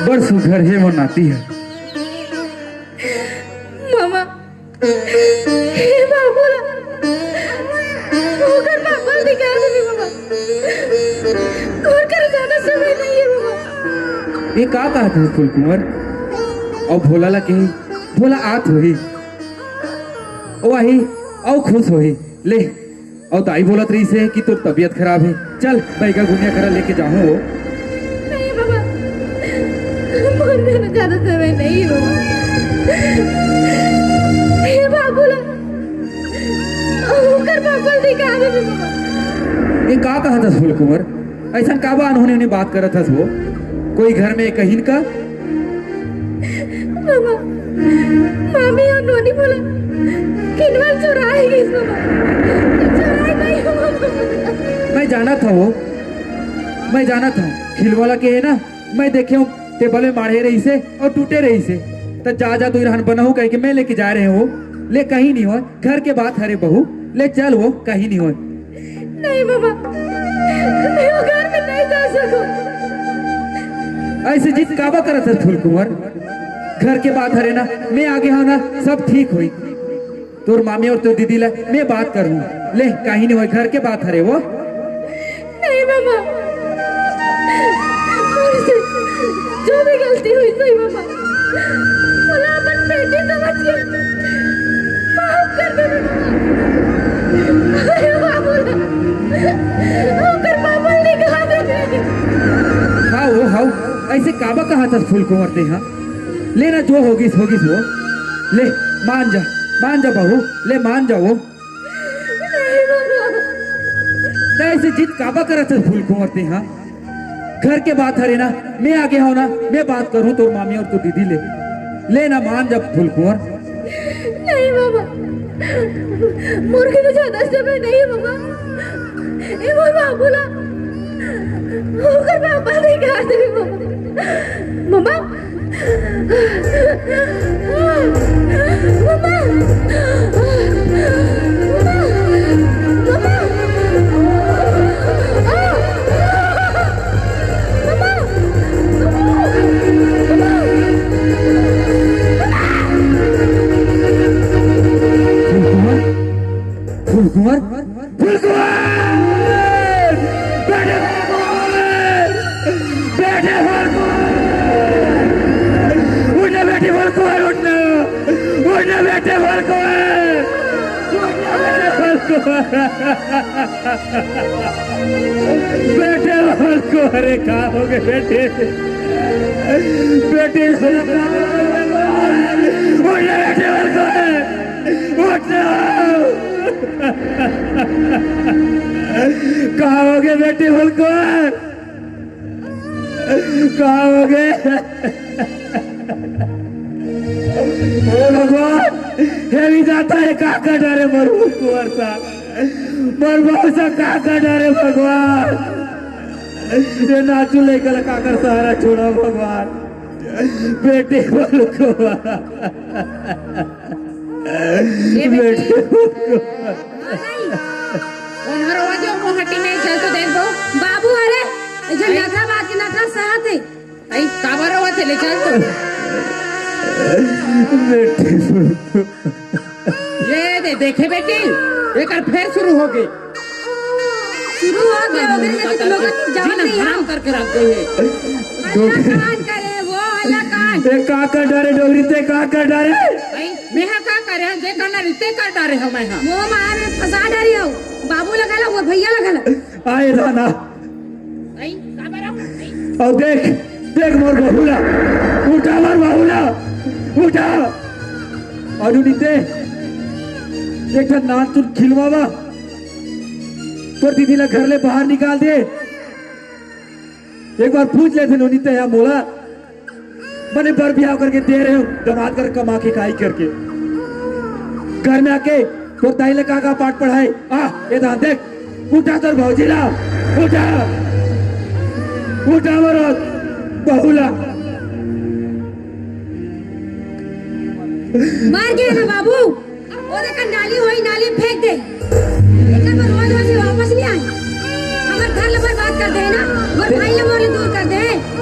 बड़ सुघर हे मोर नाती ह। मामा, हे बाबू ला, ओकर बाबू ला निकाल दे मामा। ओकर जाना समय नहीं है मामा। ये का कहत हे फूलकुंवर? अउ भोला ला कही, भोला आत होही, ओ आही, अउ खुश होही। ले, अउ दाई बोलत रहिस हे कि तोर तबीयत खराब हे, चल बैगा गुनिया करा लेके जाहूं वो। नहीं बाबा, मोर घर में ज्यादा समय नहीं हो। हे बाबू ला, ओकर बाबू ला दिखा दे बाबा। ये का कहत हस फूलकुंवर? अइसन का बा अनहोनी होनी बात करत हस वो? कोई घर में कहिन का? मामा, मामी अउ नोनी मोला किनवल चुराए गिस मामा। चुराए नहीं हो मामा। मैं जानत हंव वो, मैं जानत हंव। खिलवाला के हे ना, मैं देखे हंव टेबल में माढ़े रहिस हे अउ टूटे रहिस हे। त जा, जा, तू इरहन बनहू कहिके मैं लेके जाए रहे हंव। ले, कहीं नहीं होय, घर के बात हरे बहू, ले चल वो, कहीं नहीं होय। नहीं बाबा, मैं वो घर में नहीं जा सकूं। अइसे जिद काबर करत हस फूलकुंवर? घर के बात हरे ना, मैं आगे हंव ना, सब ठीक होही। तोर मामी अउ तोर दीदी ला मैं बात करहूं। ले, कहीं नहीं होय, घर के बात हरे वो। नहीं बाबा, मोर से जो भी गलती होइस हे बाबा, मोला अपन बेटी समझ के माफ कर दे बाबा। अरे बाबू ला, ओकर बाबू ला निकाल दे। हाँ वो, हाँ, अइसे काबर कहत हस फूलकुंवर तें हा? ले ना, जो होगिस होगिस वो। ले, मान जा, मान जा बहू, ले मान जा वो। नहीं बाबा। त अइसे जिद काबर करत हस फूलकुंवर तें हा? घर के बात हरे ना, मैं आगे हंव ना, मैं बात करहूं तोर मामी अउ तोर दीदी ले। ले ना, मान जा फूलकुंवर। नहीं बाबा, मोर के तो ज्यादा समय नहीं बाबा। ए मोर बाबू ला, ओकर बाबू ला निकाल दे बाबा। बाबा, फूलकुंवर, फूलकुंवर, फूलकुंवर! बेटे फूलकुंवर! बेटे फूलकुंवर! उठ ना बेटे फूलकुंवर, उठ ना! उठ ना बेटे फूलकुंवर! उठ ना बेटे फूलकुंवर! बेटे फूलकुंवर, का होगे बेटे? बेटे फूलकुंवर! उठ ना बेटे फूलकुंवर! का होगे बेटी फुलकोर? का होगे? हे भगवान, हे विधाता, हे का कर डारे मोर फुलकोर सा, मोर बहू सा का कर डारे भगवान। ये नाचू लइका ला काकर सहारा छोड़ा भगवान। बेटी फुलकोर। ए बेटी। बेटी। ओनहर रोवा जो मोहटी में चल तो देख दो। बाबू, अरे, ए जो अरे। नखरा बात के नखरा सहत हे। अई, काबर रोवत हे, ले चल तो। बेटी। ये दे, देखे बेटी, एकर फेर शुरू हो गए। शुरू हो गए, ओकरे जैसे तुम लोग की जान जी ना, नहीं है। हराम करके रख गए हैं। हल्ला कान करे, वो हल्ला कान। ए, का कर डारे डोगरी ते, का कर डारे? अई, मैं हा का करे, जे करना रिते कर डारे हम हा। वो मारे फंसा डारी हो, बाबू लगा ला, वो भैया लगा ला। आए दाना। अई, का बरा? अई। और देख, देख मोर बहू ला। उठा मोर बहू ला। उठा। और नीते, एक ठन नानचुन खिलवावा। तोर दीदी ला घर ले बाहर निकाल दे। एक बार पूछ लेते नोनी ते या मोला, बने बर बिहाव करके दे रहे हो, दमाद कर कमा के खाई करके। घर में आके तोर दाई ले का का पाठ पढ़ाए? आ, ये दान देख, उठा तोर भौजी ला, उठा, उठा मोर बहू ला। मर गए ना बाबू। ओ देखा, नाली होई, नाली में फेंक दे। इतना पर रोज रोज ये वापस नहीं आए। हमर घर ला बर्बाद कर दे ना, हमर भाई ला मोर ले दूर कर दे,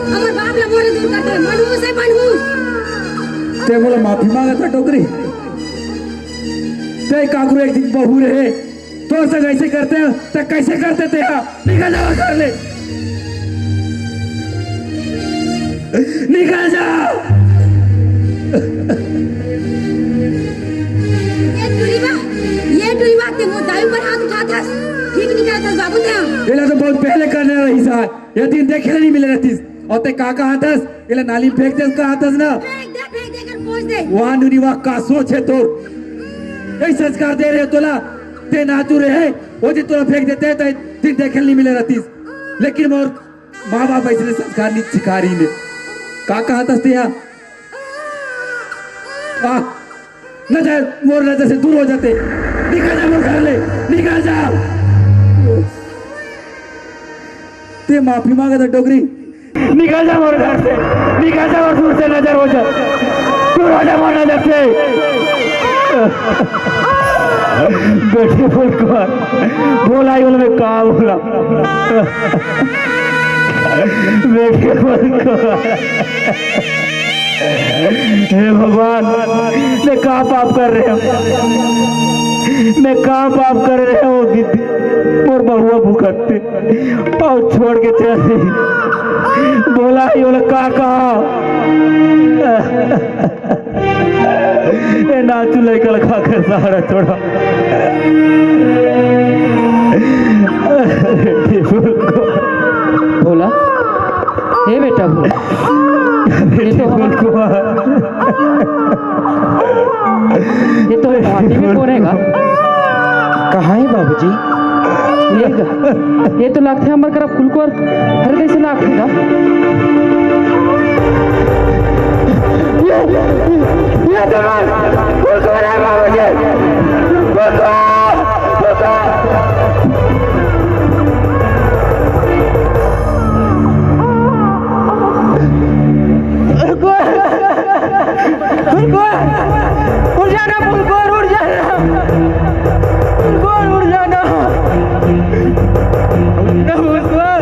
हमर बाप ला मोर ले दूर कर दे, मनहूस है मनहूस। ते मोला माफी मांगत हे डोकरी। ते काकरो एक दिन बहू रहे, तोर संग ऐसे करते हैं, तो कैसे करते थे? हाँ, निकल जाओ घर ले, निकल जाओ। ये टुरी बा, ये टुरी बा, ते मोर दाई ऊपर हाथ उठात हस, ठीक नहीं करत हस बाबू ते। एला तो बहुत पहले करने रहिस, ये दिन देखे नहीं मिले रहतिस। और ते का कहत हस? एला नाली में फेंक दे, कहत हस ना। फेंक दे, फेंक दे, कर पहुंच दे। वाह नुनी वाह, का सोच है तोर? यही संस्कार दे रहे तोला, ते नाचू रहे, वो दिन तोला फेंक देते तो दिन देखे नहीं मिले रहतिस। लेकिन मोर माँ बाप ऐसने संस्कार नहीं सिखा रही ने। का कहत हस ते हा? आ, नजर, मोर नजर से दूर हो जाते। निकल जा मोर घर ले, निकल जा। ते माफी मांगत हे डोकरी। निकल जा मोर घर से, निकल जा मोर दूर से, नजर हो जा, दूर हो जा मोर नजर से। बेटी फुलकोर, भोला ही बोल में का बोला। बेटी फुलकोर। हे भगवान, मैं का पाप कर रहे हो, मैं का पाप कर रहे हो दीदी, मोर बहुआ भुगतते। अउ छोड़ के चल दी। भोला ही बोला, का कहा? ए नाचू लइका ल खाकर सहारा छोड़ा। भोला, हे बेटा भोला, ये तो, ये तो माटी में कोन हे गा? कहाँ हे बाबूजी? ये गा, ये तो लागथे हमर करा फुलकोर। अरे कैसे लागथे गा? ये, ये तो मैं फुलकोर हे बाबूजी। फुलकोर, फुलकोर। फुलकोर, फुलकोर, उठ जाना फुलकोर, उठ जाना। फुलकोर, उठ जाना। ना फुलकोर।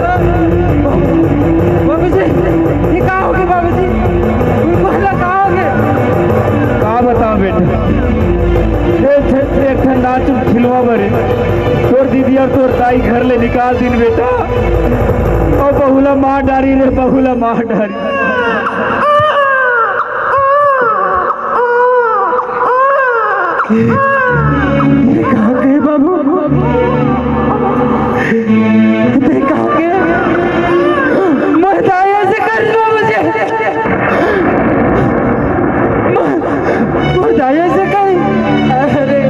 बाबूजी, ये का होगे बाबूजी? फुलकोर ला का होगे? का बताओ बेटा, ये क्षेत्र एक ठन नाचू खिलवा बरे, तोर दीदी अउ तोर दाई घर ले निकाल दिन बेटा, अउ बहुला मार डारी रे, बहुला मार डारी। ये कहाँ गए बाबू? ये कहाँ गए? मर जाए ऐसे कर दो मुझे। मर, मर जाए ऐसे कर। अरे।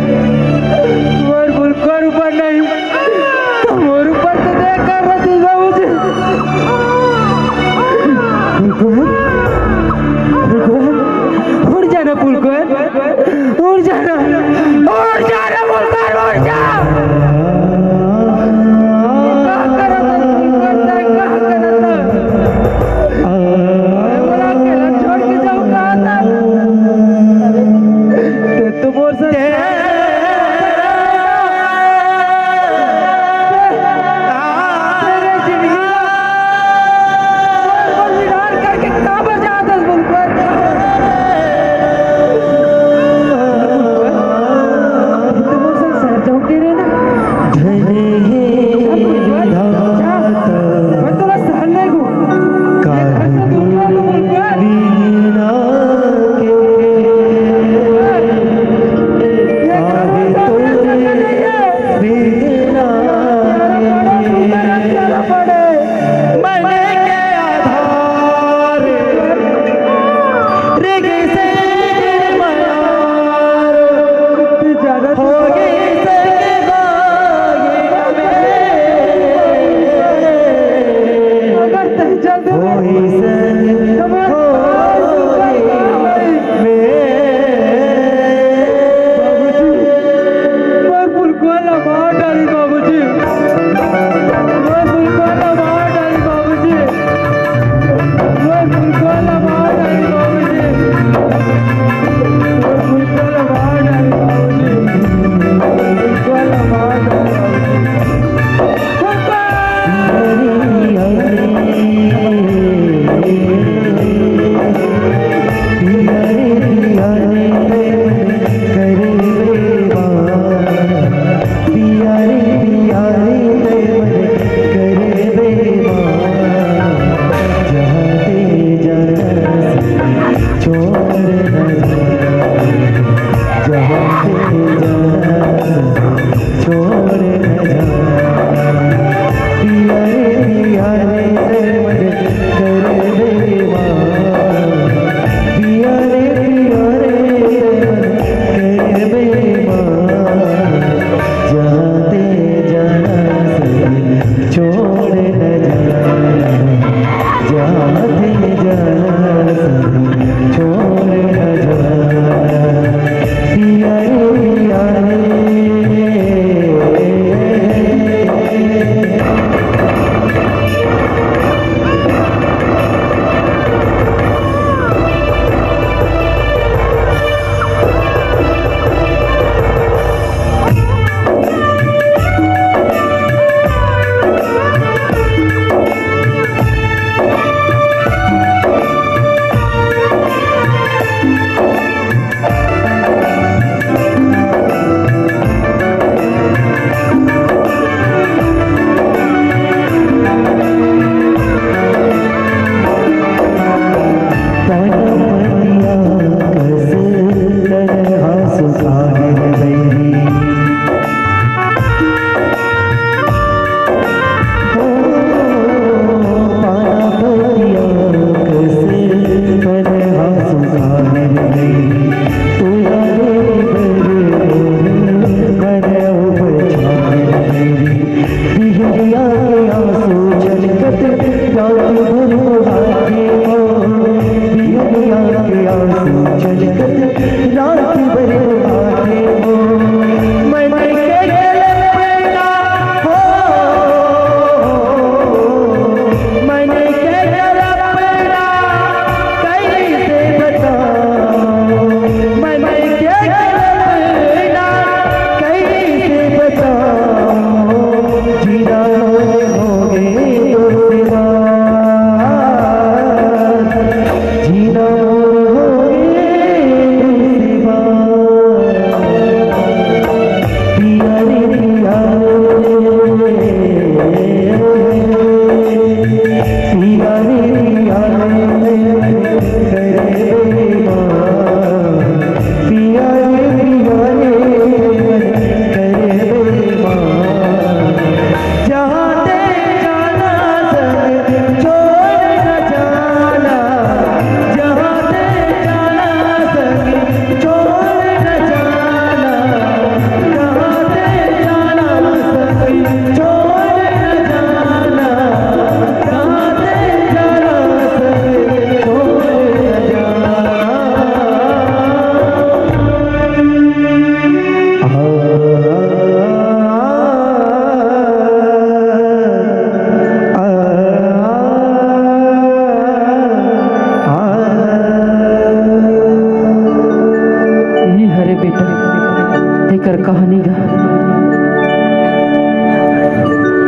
एकर कहानी गा।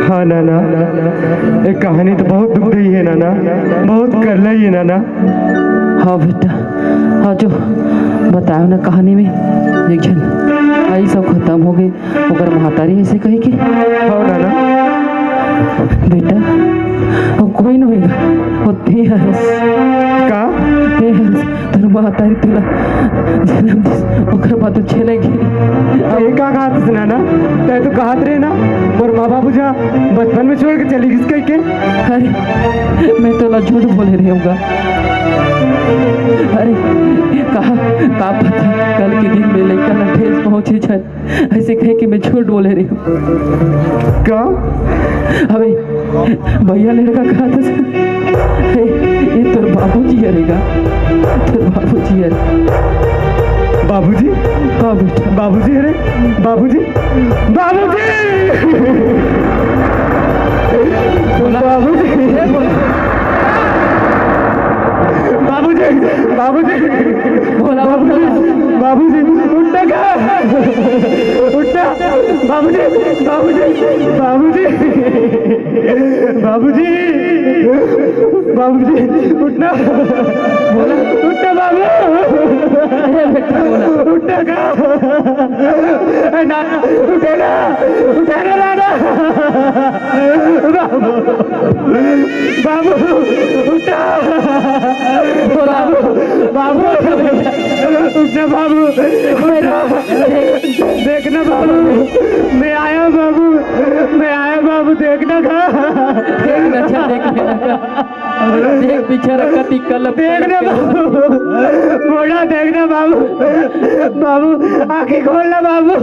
हाँ नाना, ये कहानी तो बहुत दुखदाई है नाना, बहुत करला ही है नाना। हाँ बेटा, हाँ जो बतायो ना कहानी में, एक झन आई सब खत्म हो गई, ओकर महतारी ऐसे कही कि हाँ नाना। बेटा, वो कोई नहीं होएगा, वो ते हरस। का? ते हरस। तोर महतारी तोला जनम दिस, ओकर बाद तू चले गे। ए का कहत हस नाना? तैं तो कहत रहे ना, मोर माँ बाबू जा बचपन में छोड़ के चली गिस कहिके। अरे, मैं तोला झूठ बोले रहेंव गा। अरे, का, का पता, कल के दिन में लइका ला ठेस पहुँचे झन। ऐसे कहे कि मैं झूठ बोले रहेंव। का? अबे, भैया लड़का कहा था सर? ए, ये तोर बाबूजी हरे गा। तोर बाबूजी हरे। बाबूजी? हाँ बेटा। बाबूजी हरे? बाबूजी? बाबूजी! बोला। बाबूजी! ए, बोला। बाबूजी, बाबूजी, बोला, बाबूजी, बोला। बाबूजी, उठना का? उठना, बाबूजी, बाबूजी, बाबूजी, बाबूजी, बाबूजी, उठना, बोला। उठना बाबू, ए बेटा, बोला। उठना का? ए ना, उठे ना, उठे ना, ना, ना। बाबू, बाबू, उठा। बाबू, बाबू, उठना बाबू, उठा। देखना बाबू, मैं आया बाबू, मैं आया बाबू, देखना का। देखना, अच्छा, देख लेना का। देख पीछे रखा टिक्का लपका देखना लपका। बाबू, मोड़ा देखना बाबू, बाबू, आंखें खोलना बाबू।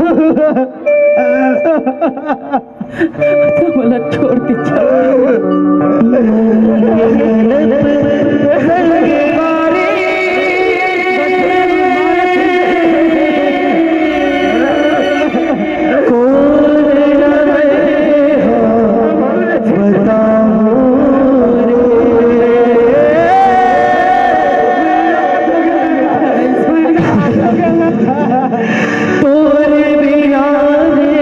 तो बोला, छोड़ के चल। तोरे बिना रे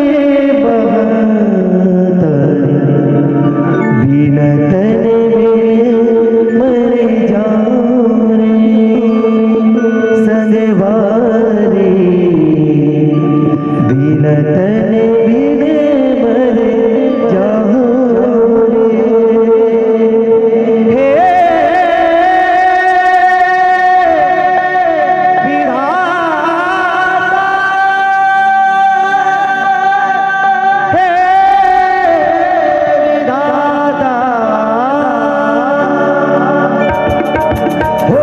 बहता बिन तन में मर जाऊं रे संगवारी, बिन तन बिन मर जाऊं रे। हे विधाता, हे विधाता, हो।